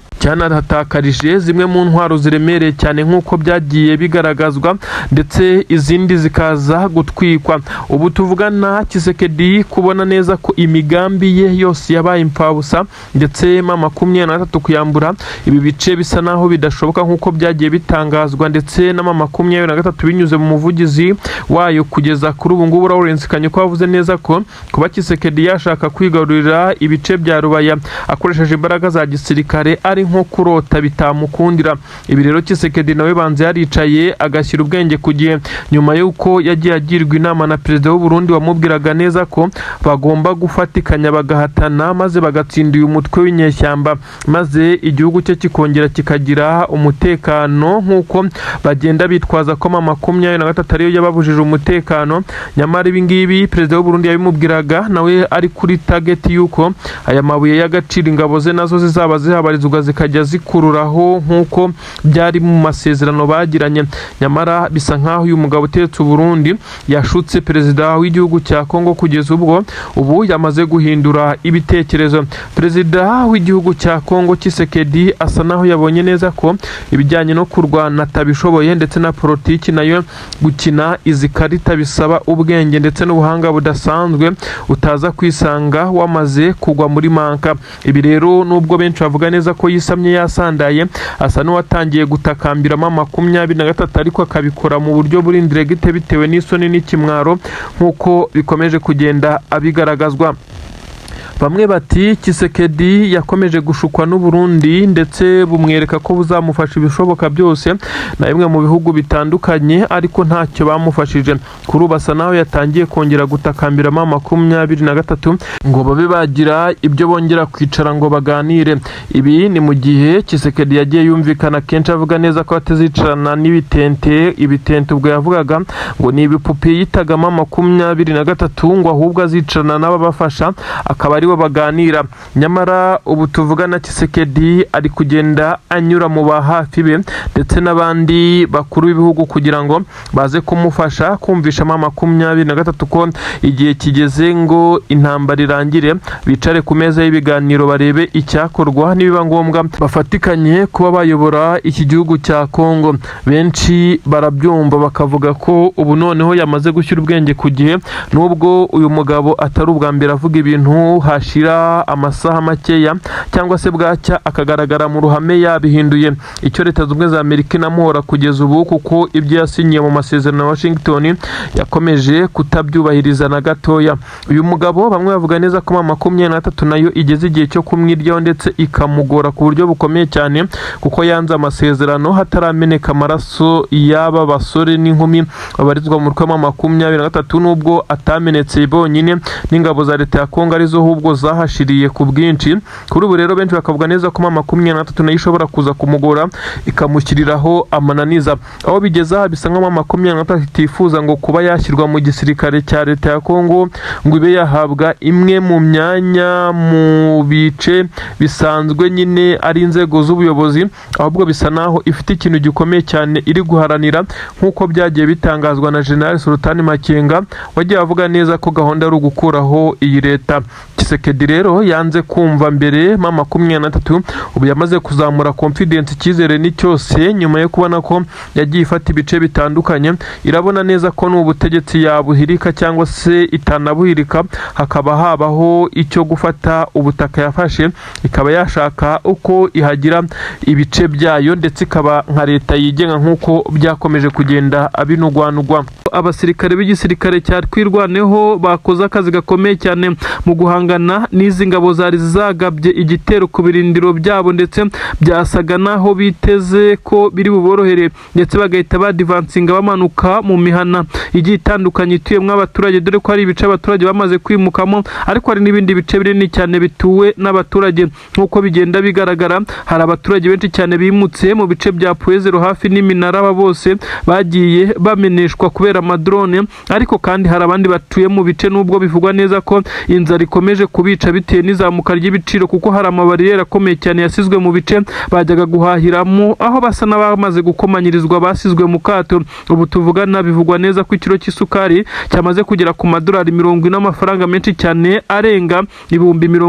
cyanahatakarije zimwe mu ntwaro ziremereye cyane nk'uko byagiye bigaragazwa, ndetse izindi zikaza gutwikwa. Ubu tuvugana, Tshisekedi kubona neza ko imigambi ye yose yabaye imfabusa, ndetse M23 kuyambura ibi bice bisa naho bidashoboka nk'uko byagiye bitangazwa, ndetse na M23 binyuze mu muvugizi wayo kugeza kuri ubu ngubu Lawrence Kanyuka, wavuze neza ko kuba Tshisekedi yashaka kwigarurira ibice bya Rubaya akoresheje imbaraga za gisirikare ari nko kurota, bitamukundira. Ibi rero Tshisekedi nawe banze yaricaye agashyira ubwenge ku gihe, nyuma y'uko yagiye agirwa inama na perezida w'u Burundi wamubwiraga neza ko bagomba gufatikanya bagahatana, maze bagatsinda uyu mutwe w'inyeshyamba, maze igihugu cye kikongera kikagira umutekano, nk'uko bagenda bitwaza ko M23 ariyo yababujije umutekano. Nyamara ibi ngibi perezida w'u Burundi yabimubwiraga nawe ari kuri target y'uko aya mabuye y'agaciro ingabo ze nazo zizaba zihabarizwa, zikajya zikururaho nk'uko byari mu masezerano bagiranye. Nyamara bisa nk'aho uyu mugabo uteretse u Burundi yashutse perezida w'igihugu cya Kongo, kugeza ubwo ubu yamaze guhindura ibitekerezo. Perezida w'igihugu cya Kongo Tshisekedi asa naho yabonye neza ko ibijyanye no kurwana atabishoboye, ndetse na politiki nayo gukina izi karita bisaba ubwenge ndetse n'ubuhanga budasanzwe, utaza kwisanga wamaze kugwa muri manka. Ibi rero nubwo benshi bavuga neza ko yisanze n'uwisamye yasandaye, asa n'uwatangiye gutakambira M23, ariko akabikora mu buryo buri indirect bitewe n'isoni n'ikimwaro, nk'uko bikomeje kugenda abigaragazwa. Bamwe bati Tshisekedi yakomeje gushukwa n'Uburundi, ndetse bumwereka ko buzamufasha ibishoboka byose na bimwe mu bihugu bitandukanye, ariko ntacyo bamufashije. Kuri ubu asa naho yatangiye kongera gutakambira M23 ngo babe bagira ibyo bongera kwicara ngo baganire. Ibi ni mu gihe Tshisekedi yagiye yumvikana kenshi avuga neza ko atazicarana n'ibitente. Ibitente ubwo yavugaga ngo ni ibipupe yitaga M23, ngo ahubwo azicarana n'ababafasha akaba aribo baganira. Nyamara ubu tuvugana, Tshisekedi ari kugenda anyura mu ba hafi be ndetse n'abandi bakuru b'ibihugu kugira ngo baze kumufasha kumvisha M23 ko igihe kigeze ngo intambara irangire, bicare ku meza y'ibiganiro, barebe icyakorwa, nibiba ngombwa bafatikanye kuba bayobora iki gihugu cya Kongo. Benshi barabyumva bakavuga ko ubu noneho yamaze gushyira ubwenge ku gihe, nubwo uyu mugabo atari ubwa mbere avuga ibintu hashira amasaha makeya cyangwa se bwacya akagaragara mu ruhame yabihinduye. Icyo Leta Zunze Ubumwe za Amerika inamuhora kugeza ubu, kuko ibyo yasinyiye mu masezerano ya Washington yakomeje kutabyubahiriza na gatoya. Uyu mugabo bamwe bavuga neza ko M23 nayo igeze igihe cyo kumwiryaho, ndetse ikamugora ku buryo bukomeye cyane, kuko yanze amasezerano hatarameneka amaraso y'aba basore n'inkumi babarizwa mu mutwe wa M23, nubwo atamenetse bonyine, n'ingabo za leta ya Kongo arizo ahubwo zahashiriye ku bwinshi. Kuri ubu rero benshi bakavuga neza ko M23 nayo ishobora kuza kumugora, ikamushyiriraho amananiza. Aho bigeze aha, bisa nkaho M23 itifuza ngo kuba yashyirwa mu gisirikare cya leta ya Kongo, ngo ibe yahabwa imwe mu myanya mu bice bisanzwe nyine ari inzego z'ubuyobozi, ahubwo bisa naho ifite ikintu gikomeye cyane iri guharanira, nk'uko byagiye bitangazwa na General Sultani Makenga, wagiye avuga neza ko gahunda ari ugukuraho iyi leta. Tshisekedi rero yanze kumva mbere M23, ubu yamaze kuzamura confidence, icyizere ni cyose, nyuma yo kubona ko yagiye ifata ibice bitandukanye. Irabona neza ko n'ubutegetsi yabuhirika cyangwa se itanabuhirika, hakaba habaho icyo gufata ubutaka yafashe, ikaba yashaka uko ihagira ibice byayo, ndetse ikaba nka leta yigenga, nk'uko byakomeje kugenda binugwanugwa. Abasirikare b'igisirikare cya Twirwaneho bakoze akazi gakomeye cyane mu guhangana n'izi ngabo zari zagabye igitero ku birindiro byabo, ndetse byasaga naho biteze ko biri buborohere, ndetse bagahita badivansinga bamanuka mu mihana igiye itandukanye ituyemo abaturage, dore ko hari ibice abaturage bamaze kwimukamo, ariko hari n'ibindi bice binini cyane bituwe n'abaturage. Nk'uko bigenda bigaragara, hari abaturage benshi cyane bimutse mu bice bya Pwezero hafi n'iminara, aba bose bagiye bameneshwa kubera amadrone. Ariko kandi hari abandi batuye mu bice, nubwo bivugwa neza ko inzara ikomeje kubica bitewe n'izamuka ry'ibiciro, kuko hari amabariyeri akomeye cyane yasizwe mu bice bajyaga guhahiramo, aho basa n'abamaze gukomanyirizwa, basizwe mu kato. Ubu tuvugana, bivugwa neza ko ikiro cy'isukari cyamaze kugera ku madolari 40, amafaranga menshi cyane arenga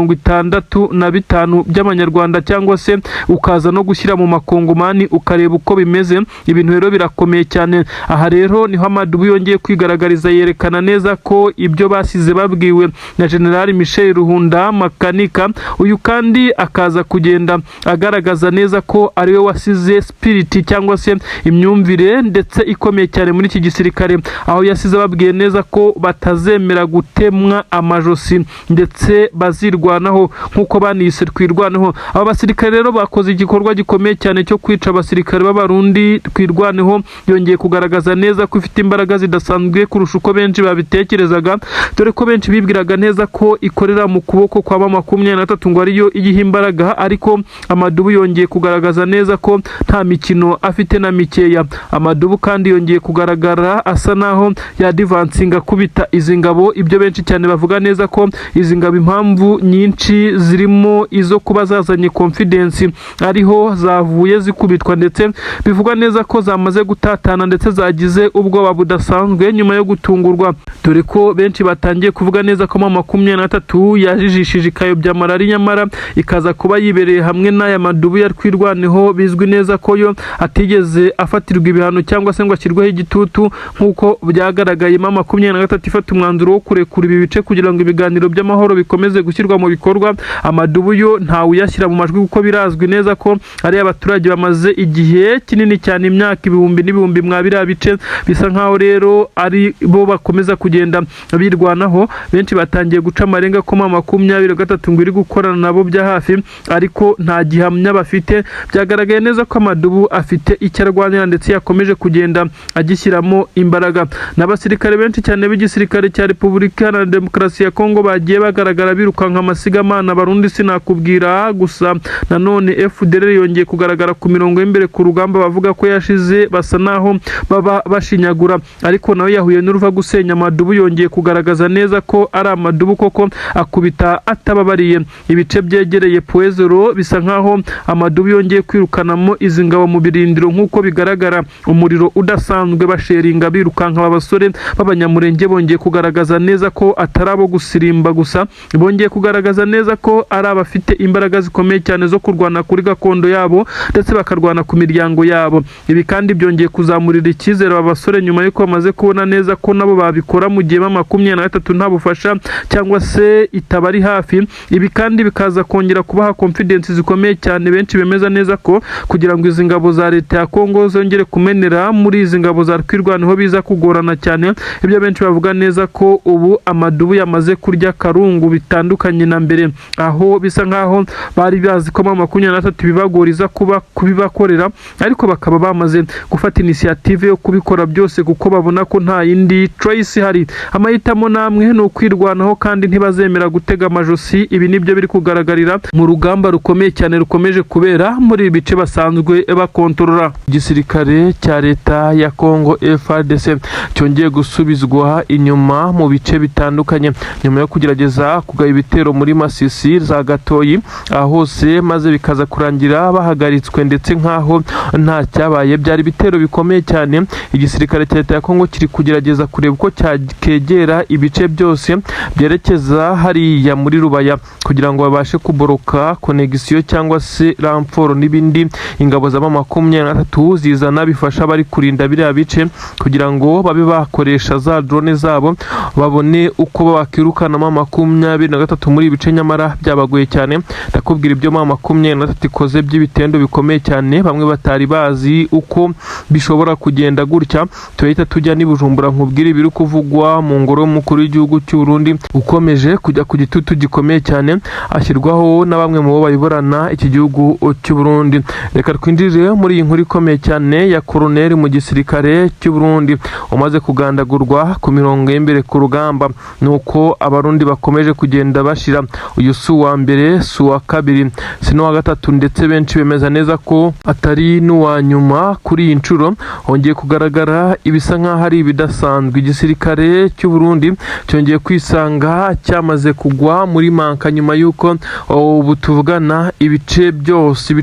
65,000 by'amanyarwanda, cyangwa se ukaza no gushyira mu makongomani ukareba uko bimeze. Ibintu rero birakomeye cyane. Aha rero niho Amadubu yongeye kwigaragariza, yerekana neza ko ibyo basize babwiwe na General Michel Ruhunda Makanika, uyu kandi akaza kugenda agaragaza neza ko ariwe wasize spirit cyangwa se imyumvire ndetse ikomeye cyane muri iki gisirikare, aho yasize ababwiye neza ko batazemera gutemwa amajosi, ndetse bazirwanaho nk'uko banise Twirwaneho. Aba basirikare rero bakoze igikorwa gikomeye cyane cyo kwica abasirikare b'Abarundi. Twirwaneho yongeye kugaragaza neza ko ifite imbaraga zidasanzwe kurusha uko benshi babitekerezaga, dore ko benshi bibwiraga neza ko ikorera mu kuboko kwa M23, ngo ariyo iyiha imbaraga. Ariko Amadubu yongeye kugaragaza neza ko nta mikino afite na mikeya. Amadubu kandi yongeye kugaragara asa naho yadivansinga akubita izi ngabo, ibyo benshi cyane bavuga neza ko izi ngabo impamvu nyinshi zirimo izo kuba zazanye confidence, ariho zavuye zikubitwa, ndetse bivugwa neza ko zamaze gutatana, ndetse zagize ubwoba budasanzwe. budasanzwe nyuma yo gutungurwa, dore ko benshi batangiye kuvuga neza ko M23 yajijishije ikayobya marari, nyamara ikaza kuba yibereye hamwe n'aya madubu ya Twirwaneho, bizwi neza ko yo atigeze afatirwa ibihano cyangwa se ngo ashyirweho igitutu nk'uko byagaragaye. M23 ifata umwanzuro wo kurekura ibi bice kugira ngo ibiganiro by'amahoro bikomeze gushyirwa mu bikorwa. Amadubu yo ntawe uyashyira mu majwi kuko birazwi neza ko ari abaturage bamaze igihe kinini cyane, imyaka ibihumbi n'ibihumbi mwa biriya bice, bisa nkaho rero ari bo bakomeza kugenda birwanaho. Benshi batangiye guca amarenga ko M23 ngo iri gukorana nabo bya hafi, ariko nta gihamya bafite. Byagaragaye neza ko amadubu afite icyo arwanira ndetse yakomeje kugenda agishyiramo imbaraga. N'abasirikare benshi cyane b'igisirikare cya Repubulika Iharanira Demokarasi ya Kongo bagiye bagaragara birukanka amasigamana. Barundi sinakubwira gusa. Nanone FDLR yongeye kugaragara ku mirongo y'imbere ku rugamba, bavuga ko yashize basa naho baba bashinyagura, ariko nawe yahuye n'uruva gusenya. Amadubu yongeye kugaragaza neza ko ari amadubu koko, akubita atababariye. Ibice byegereye Point Zéro bisa nkaho amadubu yongeye kwirukanamo izi ngabo mu birindiro, nk'uko bigaragara umuriro udasanzwe basheringa birukanka. Aba basore b'Abanyamurenge bongeye kugaragaza neza ko atari abo gusirimba gusa, bongeye kugaragaza neza ko ari abafite imbaraga zikomeye cyane zo kurwana kuri gakondo yabo ndetse bakarwana ku miryango yabo. Ibi kandi byongeye kuzamurira icyizere aba basore nyuma y'uko bamaze kubona neza ko nabo babikora mu gihe M23 nta bufasha cyangwa se itaba ari hafi. Ibi kandi bikaza kongera kubaha confidence zikomeye cyane. Benshi bemeza neza ko kugira ngo izi ngabo za leta ya Kongo zongere kumenera muri izi ngabo za Twirwaneho biza kugorana cyane. Ibyo benshi bavuga neza ko ubu amadubu yamaze kurya karungu, bitandukanye na mbere, aho bisa nkaho bari bazi ko M23 bibagoriza kuba kubibakorera, ariko bakaba bamaze gufata initiative yo kubikora byose kuko babona ko nta yindi choice ihari. Amahitamo namwe ni ukwirwanaho kandi ntibazemera gutega amajosi. Ibi nibyo biri kugaragarira mu rugamba rukomeye cyane rukomeje kubera muri ibi bice basanzwe bakontorora. Igisirikare cya leta ya Congo FARDC cyongeye gusubizwa inyuma mu bice bitandukanye nyuma yo kugerageza kugaba ibitero muri Masisi, za Gatoyi, aho hose, maze bikaza kurangira bahagaritswe ndetse nk'aho nta cyabaye. Byari ibitero bikomeye cyane. Igisirikare cya leta ya Congo kiri kugerageza kureba uko cyakegera ibice byose byerekeza hariya muri Rubaya kugira ngo babashe kuboroka connexion cyangwa se renfort n'ibindi ingabo za M23 zizana bifasha abari kurinda biriya bice, kugira ngo babe bakoresha za drone zabo babone uko bakirukanamo M23 muri ibi bice. Nyamara byabagoye cyane. Ndakubwira ibyo M23 ikoze by'ibitendo bikomeye cyane, bamwe batari bazi uko bishobora kugenda gutya. Turahita tujya n'i Bujumbura nkubwire ibiri kuvugwa mu ngoro y'umukuru w'igihugu cy'u Burundi, ukomeje kujya ku gitutu gikomeye cyane ashyirwaho na bamwe mu bo bayoborana iki gihugu cy'u Burundi. Reka twinjire muri iyi nkuru ikomeye cyane ya koroneri mu gisirikare cy'u Burundi umaze kugandagurwa ku mirongo y'imbere ku rugamba. Nuko Abarundi bakomeje kugenda bashira. Uyu si uwa mbere, si uwa kabiri, si n'uwa gatatu, ndetse benshi bemeza neza ko atari n'uwa nyuma. Kuri iyi nshuro hongeye kugaragara ibisa nk'aho ari ibidasanzwe. Igisirikare cy'u Burundi cyongeye kwisanga cyamaze kugwa muri manka nyuma y'uko ubu tuvugana ibice byose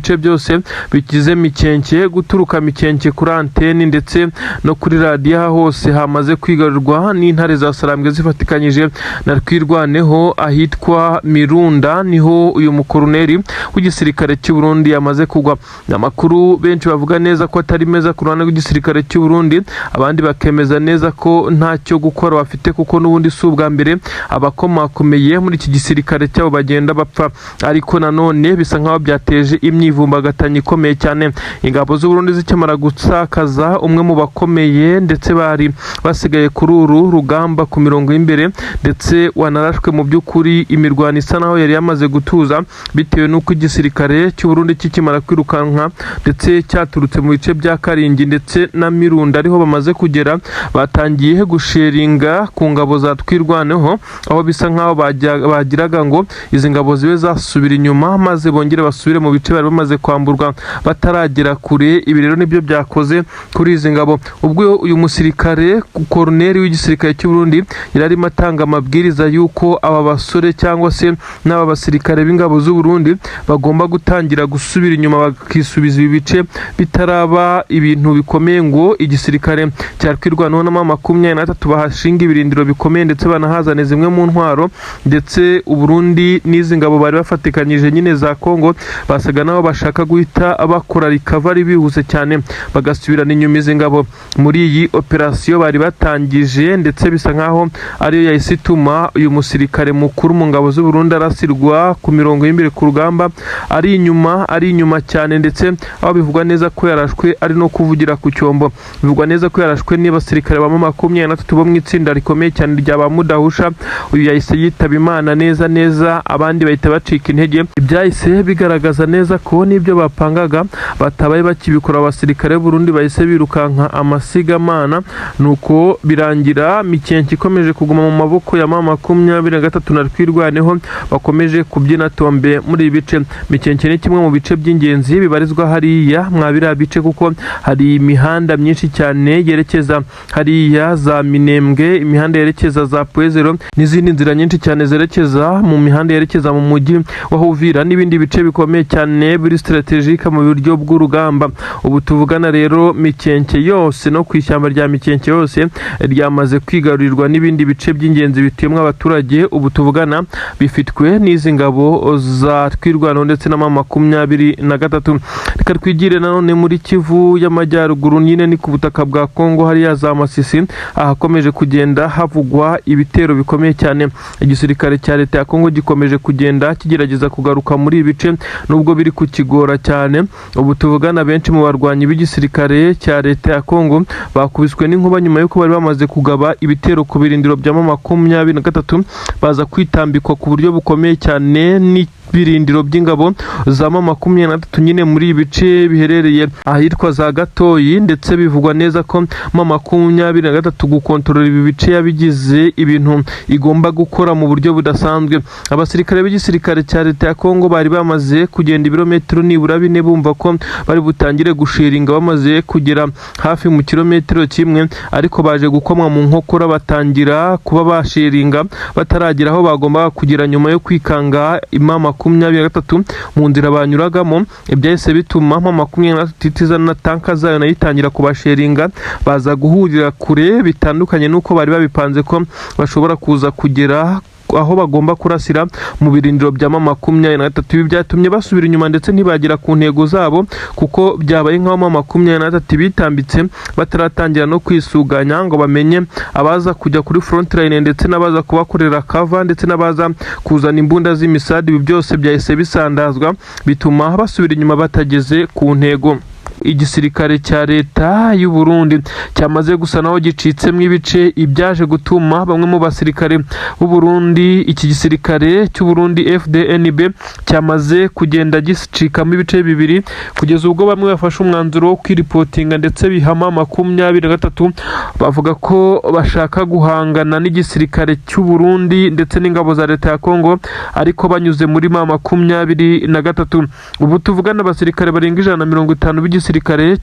bigize Mikenke, guturuka Mikenke kuri anteni ndetse no kuri radiyo, hose hamaze kwigarurwa n'intare za Sarambwe zifatikanyije na Twirwaneho. Ahitwa Mirunda niho uyu mukoroneri w'igisirikare cy'u Burundi yamaze kugwa. Amakuru benshi bavuga neza ko atari meza ku ruhande rw'igisirikare cy'u Burundi, abandi bakemeza neza ko ntacyo gukora bafite, kuko n'ubundi si ubwa mbere abakomakomeye muri iki gisirikare cyabo bagenda bapfa. Ariko nanone bisa nkaho byateje imyivumbagatanyo ikomeye cyane. Ingabo z'u Burundi zikimara gutakaza umwe mu bakomeye ndetse bari basigaye kuri uru rugamba ku mirongo y'imbere, ndetse wanarashwe, mu by'ukuri imirwano isa naho yari yamaze gutuza, bitewe n'uko igisirikare cy'u Burundi kikimara kwirukanka ndetse cyaturutse mu bice bya Karingi ndetse na Mirunda ariho bamaze kugera, batangiye gusheringa ku ngabo za Twirwaneho, aho bisa nkaho bagiraga ngo izi ngabo zibe zasubira inyuma maze bongere basubire mu bice bari bamaze kwamburwa bataragera kure. Ibi rero nibyo byakoze kuri izi ngabo ubwo uyu musirikare koroneri w'igisirikare cy'u Burundi yari arimo atanga amabwiriza y'uko aba basore cyangwa se n'aba basirikare b'ingabo z'u Burundi bagomba gutangira gusubira inyuma bakisubiza ibi bice bitaraba ibintu bikomeye, ngo igisirikare cya cya Twirwaneho na M23, bahashinga ibirindiro bikomeye ndetse banahazane zimwe mu ntwaro. Ndetse Uburundi n'izi ngabo bari bafatikanyije nyine za Kongo basaga nabo bashaka guhita bakora recovery bihuse cyane, bagasubirana inyuma izi ngabo muri iyi operasiyo bari batangije. Ndetse bisa nkaho ariyo yahise ituma uyu musirikare mukuru mu ngabo z'u Burundi arasirwa ku mirongo y'imbere ku rugamba, ari inyuma cyane, ndetse aho bivugwa neza ko yarashwe ari no kuvugira ku cyombo. Bivugwa neza ko yarashwe n'abasirikare ba 23 bo mu itsinda rikomeye cyane rya ba Mudahusha. Uyu yahise yitaba Imana neza neza, abandi bahita bacika intege. Ibyahise bigaragaza neza ko n'ibyo bapangaga batabaye bakibikora. Abasirikare b'u Burundi bahise birukanka amasigamana, nuko birangira Mikenke ikomeje kuguma mu maboko ya M23 na Twirwaneho, bakomeje kubyina tombe muri ibi bice. Mikenke ni kimwe mu bice by'ingenzi bibarizwa hariya mwa biriya bice, kuko hari imihanda myinshi cyane yerekeza hariya za Minembwe, imihanda yerekeza za Pwezero n'izindi nzira nyinshi cyane zerekeza mu mihanda yerekeza mu mujyi wa Uvira n'ibindi bice bikomeye cyane biri stratégique mu buryo bw'urugamba. Ubu tuvugana rero, Mikenke yose no ku ishyamba rya Mikenke yose ryamaze kwigarurirwa n'ibindi bice by'ingenzi bituyemo abaturage. Ubu tuvugana bifitwe n'izi ngabo za Twirwaneho ndetse na M23. Reka twigire nanone muri Kivu y'Amajyaruguru, nyine ni ku butaka bwa Kongo, hariya za Masisi, ahakomeje kugenda havugwa ibitero bikomeye cyane. Igisirikare cya leta ya Kongo gikomeje kugenda kigerageza kugaruka muri ibi bice, nubwo biri kukigora cyane. Ubu tuvugana, benshi mu barwanyi b'igisirikare cya leta ya Kongo bakubiswe n'inkuba nyuma y'uko bari bamaze kugaba ibitero ku birindiro bya M23, baza kwitambikwa ku buryo bukomeye cyane n'ibirindiro by'ingabo za M23 nyine muri ibi bice biherereye ahitwa za Gatoyi. Ndetse bivugwa neza ko M23 gukontorora ibi bice yabigize ibintu igomba gukora mu buryo budasanzwe. Abasirikare b'igisirikare cya leta ya Kongo bari bamaze kugenda ibirometero nibura 4, bumva ko bari butangire gushiringa bamaze kugera hafi mu kilometero 1, ariko baje gukomwa mu nkokora, batangira kuba bashiringa bataragera aho bagombaga kugera, nyuma yo kwikanga M23 mu nzira banyuragamo. Ibyahise bituma M23 itizana na tanka zayo, nayo itangira kubasheringa, baza guhurira kure bitandukanye n'uko bari babipanze ko bashobora kuza kugera aho bagomba kurasira mu birindiro bya M23. Ibi byatumye basubira inyuma ndetse ntibagera ku ntego zabo, kuko byabaye nk'aho M23 bitambitse bataratangira no kwisuganya ngo bamenye abaza kujya kuri front line, ndetse n'abaza kubakorera cover, ndetse n'abaza kuzana imbunda z'imisadi. Ibi byose byahise bisandazwa, bituma basubira inyuma batageze ku ntego. Igisirikare cya leta y'u Burundi cyamaze gusa naho gicitsemo ibice, ibyaje gutuma bamwe mu basirikare b'u Burundi, iki gisirikare cy'u Burundi FDNB cyamaze kugenda gicikamo ibice bibiri, kugeza ubwo bamwe bafashe umwanzuro wo kwiripotinga ndetse bihama 23, bavuga ko bashaka guhangana n'igisirikare cy'u Burundi ndetse n'ingabo za leta ya Kongo, ariko banyuze muri M23. Ubu tuvugana, abasirikare barenga 150 b'igisirikare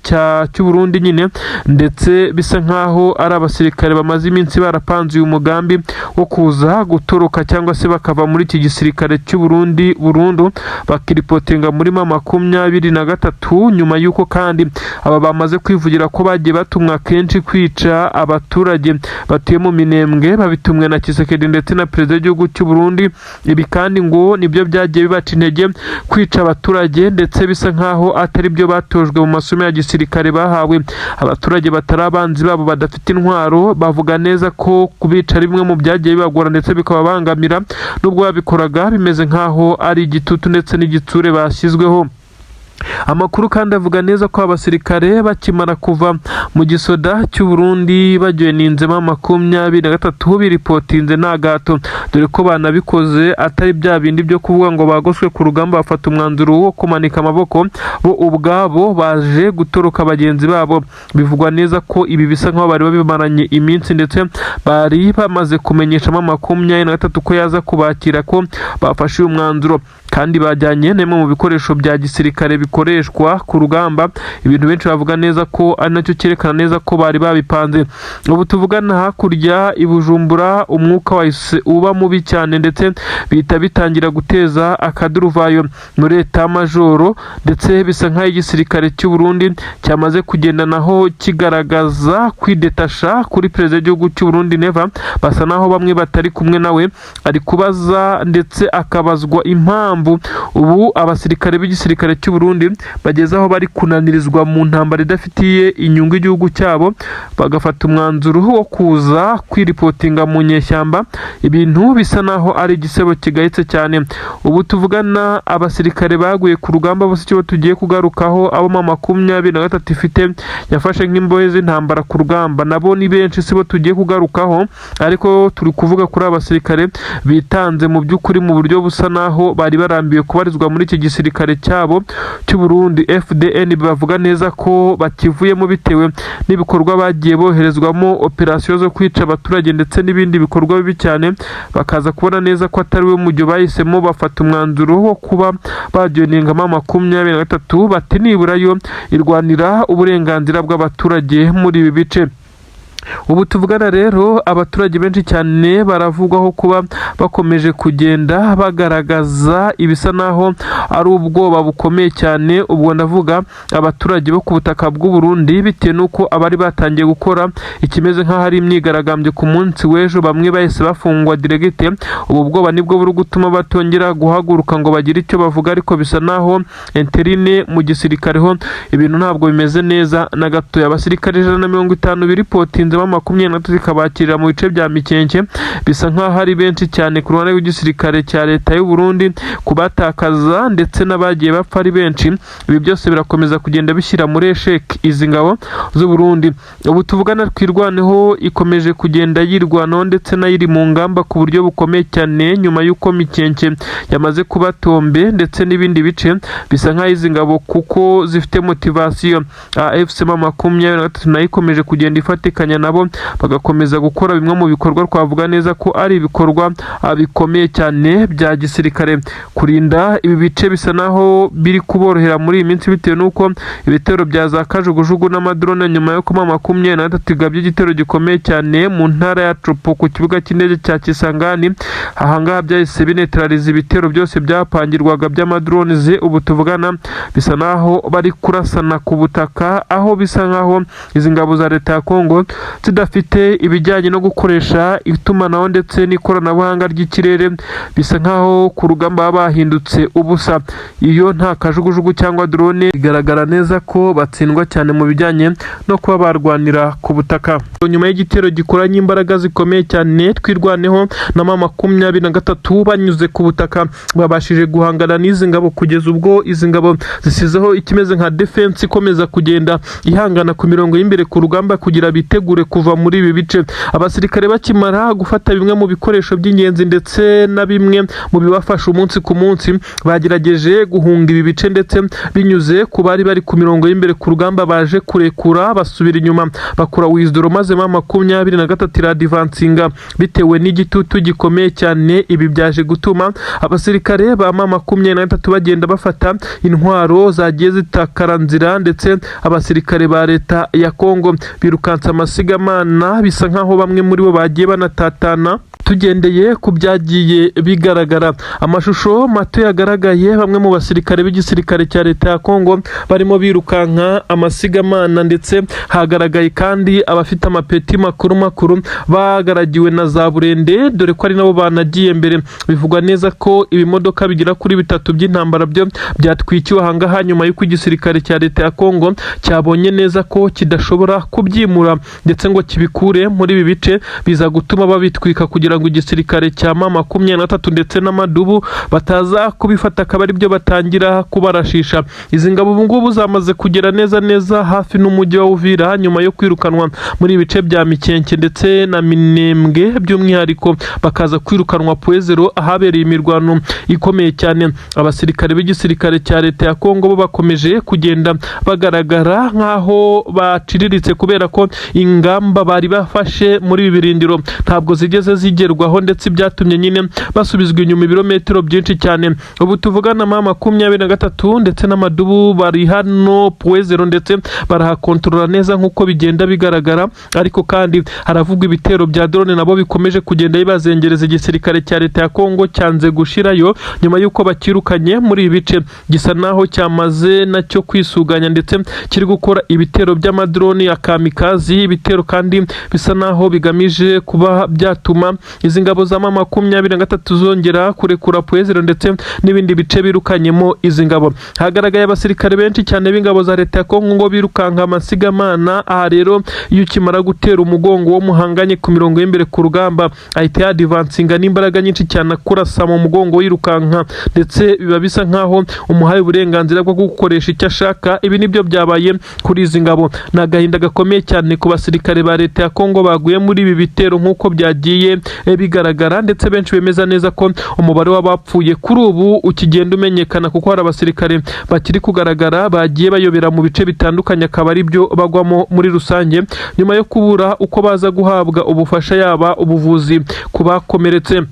cy'u Burundi nyine, ndetse bisa nkaho ari abasirikare bamaze iminsi barapanze uyu mugambi wo kuza gutoroka cyangwa se bakava muri iki gisirikare cy'u Burundi burundu, bakiripotinga muri M23, nyuma y'uko kandi aba bamaze kwivugira ko bagiye batumwa kenshi kwica abaturage batuye mu Minembwe, babitumwe na Tshisekedi ndetse na perezida w'igihugu cy'u Burundi. Ibi kandi ngo nibyo byagiye bibaca intege kwica abaturage, ndetse bisa nkaho atari byo batojwe mu masomo ya gisirikare bahawe. Abaturage batari abanzi babo, badafite intwaro, bavuga neza ko kubica ari bimwe mu byagiye bibagora ndetse bikababangamira, nubwo babikoraga bimeze nkaho ari igitutu ndetse n'igitsure bashyizweho. Amakuru kandi avuga neza ko abasirikare bakimara kuva mu gisoda cy'u Burundi bajoininzemo 23, biripotinze nta gato, dore ko banabikoze atari bya bindi byo kuvuga ngo bagoswe ku rugamba bafata umwanzuro wo kumanika amaboko. Bo ubwabo baje gutoroka bagenzi babo. Bivugwa neza ko ibi bisa nkaho bari babimaranye iminsi, ndetse bari bamaze kumenyeshamo 23 ko yaza kubakira ko bafashe uyu mwanzuro, kandi bajyanye n'imwe mu bikoresho bya gisirikare bikomeye cyane. bikoreshwa ku rugamba, ibintu benshi bavuga neza ko ari nacyo cyerekana neza ko bari babipanze. Ubu tuvugana hakurya i Bujumbura umwuka wahise uba mubi cyane, ndetse bihita bitangira guteza akaduruvayo muri état-major, ndetse bisa nk'aho igisirikare cy'u Burundi cyamaze kugenda naho kigaragaza kwidetasha kuri perezida w'igihugu cy'u Burundi Neva. Basa naho bamwe batari kumwe nawe, ari kubaza ndetse akabazwa impamvu ubu abasirikare b'igisirikare cy'u Burundi bageze aho bari kunanirizwa mu ntambara idafitiye inyungu igihugu cyabo, bagafata umwanzuro wo kuza kwiripotinga mu nyeshyamba, ibintu bisa naho ari igisebo kigayitse cyane. Ubu tuvugana abasirikare baguye ku rugamba bose icyo tugiye kugarukaho, abo M23 ifite yafashe nk'imbohe z'intambara ku rugamba nabo ni benshi, sibo tugiye kugarukaho, ariko turi kuvuga kuri aba basirikare bitanze mu by'ukuri mu buryo busa naho bari barambiwe kubarizwa muri iki gisirikare cyabo cy'u Burundi FDN. Bavuga neza ko bakivuyemo bitewe n'ibikorwa bagiye boherezwamo, operasiyo zo kwica abaturage ndetse n'ibindi bikorwa bibi cyane, bakaza kubona neza ko atari we mujyo bahisemo, bafata umwanzuro wo kuba bajoininga M23, bati nibura yo irwanira uburenganzira bw'abaturage muri ibi bice. Ubu tuvugana rero abaturage benshi cyane baravugwaho kuba bakomeje kugenda bagaragaza ibisa naho ari ubwoba bukomeye cyane. Ubwo ndavuga abaturage bo ku butaka bw'u Burundi, bitewe n'uko abari batangiye gukora ikimeze nk'aho ari imyigaragambyo ku munsi w'ejo bamwe bahise bafungwa direct. Ubu bwoba nibwo buri gutuma batongera guhaguruka ngo bagire icyo bavuga, ariko bisa naho interne mu gisirikare ho ibintu ntabwo bimeze neza na gatoya. Abasirikare 150 biripotinze M23 ikabakirira mu bice bya Mikenke, bisa nk'aho ari benshi cyane ku ruhande rw'igisirikare cya leta y'u Burundi kubatakaza, ndetse n'abagiye bapfa ari benshi. Ibi byose birakomeza kugenda bishyira muri échec izi ngabo z'u Burundi. Ubu tuvugana Twirwaneho ikomeje kugenda yirwanaho, ndetse nayo iri mu ngamba ku buryo bukomeye cyane nyuma y'uko Mikenke yamaze kuba tombe ndetse n'ibindi bice. Bisa nk'aho izi ngabo kuko zifite motivation, AFC M23 nayo ikomeje kugenda ifatikanya nabo, bagakomeza gukora bimwe mu bikorwa twavuga neza ko ari ibikorwa bikomeye cyane bya gisirikare. Kurinda ibi bice bisa naho biri kuborohera muri iyi minsi, bitewe n'uko ibitero bya za kajugujugu n'amadrone, nyuma yo kuba M23 igabye igitero gikomeye cyane mu ntara ya Tshopo ku kibuga cy'indege cya Kisangani, ahangaha byahise binetraliza ibitero byose byapangirwaga by'amadrones. Ubu tuvugana bisa naho bari kurasana ku butaka, aho bisa nkaho izi ngabo za leta ya Kongo zidafite ibijyanye no gukoresha itumanaho ndetse n'ikoranabuhanga ry'ikirere. Bisa nkaho ku rugamba baba bahindutse ubusa. Iyo nta kajugujugu cyangwa drone, bigaragara neza ko batsindwa cyane mu bijyanye no kuba barwanira ku butaka. Nyuma y'igitero gikoranye imbaraga zikomeye cyane, Twirwaneho na M23 banyuze ku butaka babashije guhangana n'izi ngabo, kugeza ubwo izi ngabo zisizeho ikimeze nka defense ikomeza kugenda ihangana ku mirongo y'imbere ku rugamba kugira bitegure kuva muri ibi bice. Abasirikare bakimara gufata bimwe mu bikoresho by'ingenzi ndetse na bimwe mu bibafasha umunsi ku munsi, bagerageje guhunga ibi bice, ndetse binyuze ku bari bari ku mirongo y'imbere ku rugamba baje kurekura basubira inyuma bakora withdraw, maze M23 iradvancinga bitewe n'igitutu gikomeye cyane. Ibi byaje gutuma abasirikare ba M23 bagenda bafata intwaro zagiye zitakara nzira, ndetse abasirikare ba leta ya Kongo birukansa amasigamana, bisa nkaho bamwe muri bo bagiye banatatana. Tugendeye ku byagiye bigaragara, amashusho mato yagaragaye, bamwe mu basirikare b'igisirikare cya leta ya Kongo barimo birukanka amasigamana, ndetse hagaragaye kandi abafite amapeti makuru makuru bagaragiwe na za burende, dore ko ari nabo banagiye mbere. Bivugwa neza ko ibimodoka bigera kuri bitatu by'intambara byo byatwikiwe ahangaha, nyuma y'uko igisirikare cya leta ya Kongo cyabonye neza ko kidashobora kubyimura ndetse ngo kibikure muri ibi bice, biza gutuma babitwika kugira ngo igisirikare cya M23 ndetse n'amadubu bataza kubifata akaba aribyo batangira kubarashisha. Izi ngabo ubu ngubu zamaze kugera neza neza hafi n'umujyi wa Uvira, nyuma yo kwirukanwa muri ibi bice bya Mikenke ndetse na Minembwe, by'umwihariko bakaza kwirukanwa Point Zéro ahabereye imirwano ikomeye cyane. Abasirikare b'igisirikare cya leta ya Kongo bo bakomeje kugenda bagaragara nk'aho baciriritse, kubera ko Ingamba bari bafashe muri ibi birindiro ntabwo zigeze zigerwaho, ndetse byatumye nyine basubizwa inyuma ibirometero byinshi cyane. Ubu tuvugana, M23 ndetse n'amadubu bari hano Point Zéro, ndetse barahakontorora neza nk'uko bigenda bigaragara. Ariko kandi haravugwa ibitero bya drone nabo bikomeje kugenda bibazengereza. Igisirikare cya leta ya Kongo cyanze gushirayo nyuma y'uko bakirukanye muri ibi bice, gisa naho cyamaze nacyo kwisuganya, ndetse kiri gukora ibitero by'amadrone ya kamikazi, ibitero kandi bisa naho bigamije kuba byatuma izi ngabo za M23 zongera kurekura Point Zéro ndetse n'ibindi bice birukanyemo izi ngabo. Hagaragaye abasirikare benshi cyane b'ingabo za leta ya Kongo ngo birukanka amasigamana. Aha rero, iyo ukimara gutera umugongo wo muhanganye ku mirongo y'imbere ku rugamba, ahita yadivansinga n'imbaraga nyinshi cyane, akurasa mu mugongo yirukanka, ndetse biba bisa nkaho umuhaye uburenganzira bwo gukoresha icyo ashaka. Ibi nibyo byabaye kuri izi ngabo. Ni agahinda gakomeye cyane ku basirikare ba leta ya Kongo baguye muri ibi bitero nk'uko byagiye bigaragara, ndetse benshi bemeza neza ko umubare w'abapfuye kuri ubu ukigenda umenyekana, kuko hari abasirikare bakiri kugaragara bagiye bayobera mu bice bitandukanye, akaba ari byo bagwamo muri rusange nyuma yo kubura uko baza guhabwa ubufasha, yaba ubuvuzi ku bakomeretse.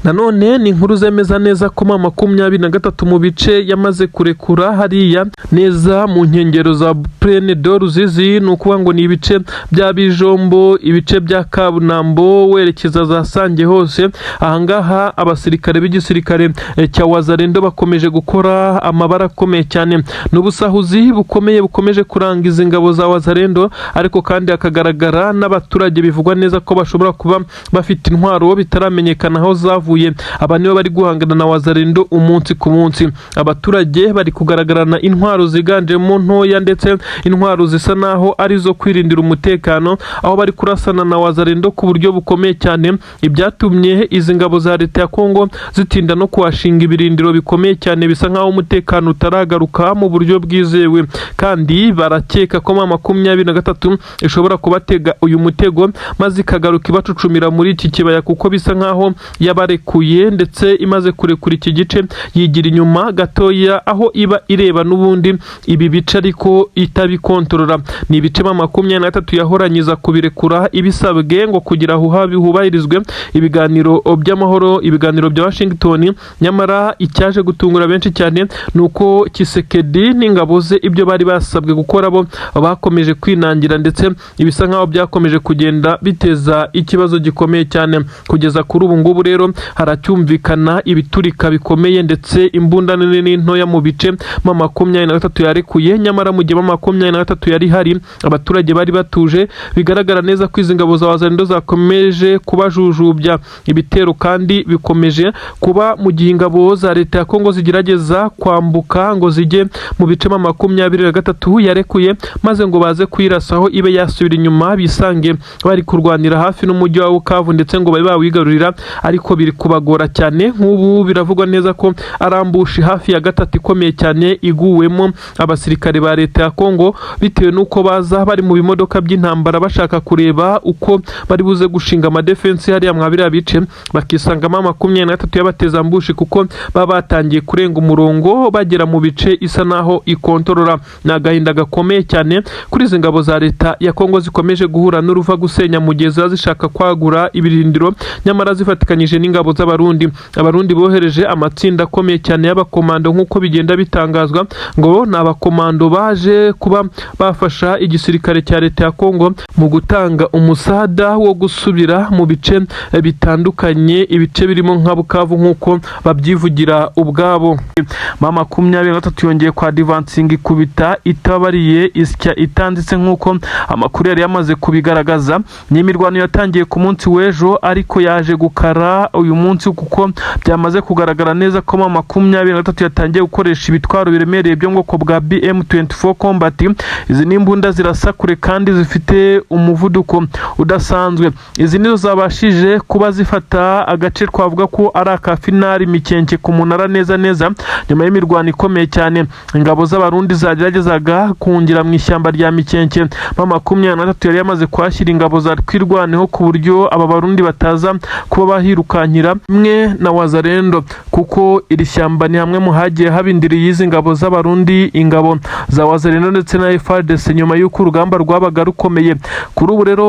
Nanone ni inkuru zemeza neza ko M23 mu bice yamaze kurekura hariya neza mu nkengero za Plaine de Ruzizi, ni ukuvuga ngo ni ibice bya Bijombo, ibice bya Kabunambo, werekeza za Sange hose. Ahangaha abasirikare b'igisirikare cya Wazalendo bakomeje gukora amabara akomeye cyane. Ni ubusahuzi bukomeye bukomeje kuranga izi ngabo za Wazalendo, ariko kandi hakagaragara n'abaturage bivugwa neza ko bashobora kuba bafite intwaro bitaramenyekana aho zavuye. Aba nibo bari guhangana na Wazalendo umunsi ku munsi. Abaturage bari kugaragarana intwaro ziganjemo ntoya, ndetse intwaro zisa naho ari izo kwirindira umutekano, aho bari kurasana na Wazalendo ku buryo bukomeye cyane, ibyatumye izi ngabo za leta ya Kongo zitinda no kuhashinga ibirindiro bikomeye cyane. Bisa nkaho umutekano utaragaruka mu buryo bwizewe, kandi barakeka ko M23 ishobora kubatega uyu mutego maze ikagaruka ibacucumira muri iki kibaya, kuko bisa nkaho yabarekuye, ndetse imaze kurekura iki gice yigira inyuma gatoya aho iba ireba n'ubundi ibi bice ariko itabikontorora. Ni ibice M23 yahoranyiza kubirekura ibisabwe ngo kugira hubahirizwe ibiganiro by'amahoro, ibiganiro bya Washington. Nyamara icyaje gutungura benshi cyane ni uko Tshisekedi n'ingabo ze ibyo bari basabwe gukora bo bakomeje kwinangira, ndetse ibisa nkaho byakomeje kugenda biteza ikibazo gikomeye cyane. Kugeza kuri ubu ngubu rero haracyumvikana ibiturika bikomeye, ndetse imbunda nini n'intoya mu bice M23 yarekuye. Nyamara mu gihe M23 yari hari, abaturage bari batuje. Bigaragara neza ko izi ngabo za Wazalendo zakomeje kubajujubya. Ibitero kandi bikomeje kuba mu gihe ingabo za leta ya Kongo zigerageza kwambuka ngo zijye mu bice M23 yarekuye, maze ngo baze kuyirasaho ibe yasubira inyuma, bisange bari kurwanira hafi n'umujyi wa Bukavu, ndetse ngo babe bawigarurira, ariko biri kubagora cyane. Nk'ubu biravugwa neza ko ari ambush hafi ya gatatu ikomeye cyane iguwemo abasirikare ba leta ya Kongo, bitewe n'uko baza bari mu bimodoka by'intambara bashaka kureba uko bari buze gushinga amadefense hariya mwa biriya bice, bakisangamo 23 y'abateza ambush, kuko baba batangiye kurenga umurongo bagera mu bice isa naho ikontorora. Ni agahinda gakomeye cyane kuri izi ngabo za leta ya Kongo zikomeje guhura n'uruva gusenya mu gihe ziba zishaka kwagura ibirindiro, nyamara zifatikanyije n'ingabo z'Abarundi. Abarundi bohereje amatsinda akomeye cyane y'abakomando, nk'uko bigenda bitangazwa ngo ni abakomando baje kuba bafasha igisirikare cya leta ya Kongo mu gutanga umusada wo gusubira mu bice bitandukanye, ibice birimo nka Bukavu, nk'uko babyivugira ubwabo. M23 yongeye kwa advancinga, ikubita itabariye, isya itanditse, nk'uko amakuru yari yamaze kubigaragaza. Ni imirwano yatangiye ku munsi w'ejo, ariko yaje gukara uyu munsi, kuko byamaze kugaragara neza ko M23 yatangiye gukoresha ibitwaro biremereye byo mu bwoko bwa BM24 Combat. Izi ni imbunda zirasa kure kandi zifite umuvuduko udasanzwe. Izi nizo zabashije kuba zifata agace twavuga ko ari aka finale, Mikenke ku munara neza neza, nyuma y'imirwano ikomeye cyane. Ingabo z'Abarundi zageragezaga kungira mu ishyamba rya Mikenke, M23 yari yamaze kuhashyira ingabo za Twirwaneho, ku buryo aba Barundi bataza kuba bahirukankira imwe na Wazalendo, kuko iri shyamba ni hamwe mu hagiye habindiriye izi ngabo z'Abarundi, ingabo za Wazalendo ndetse na FARDC, nyuma y'uko urugamba rwabaga rukomeye. Kuri ubu rero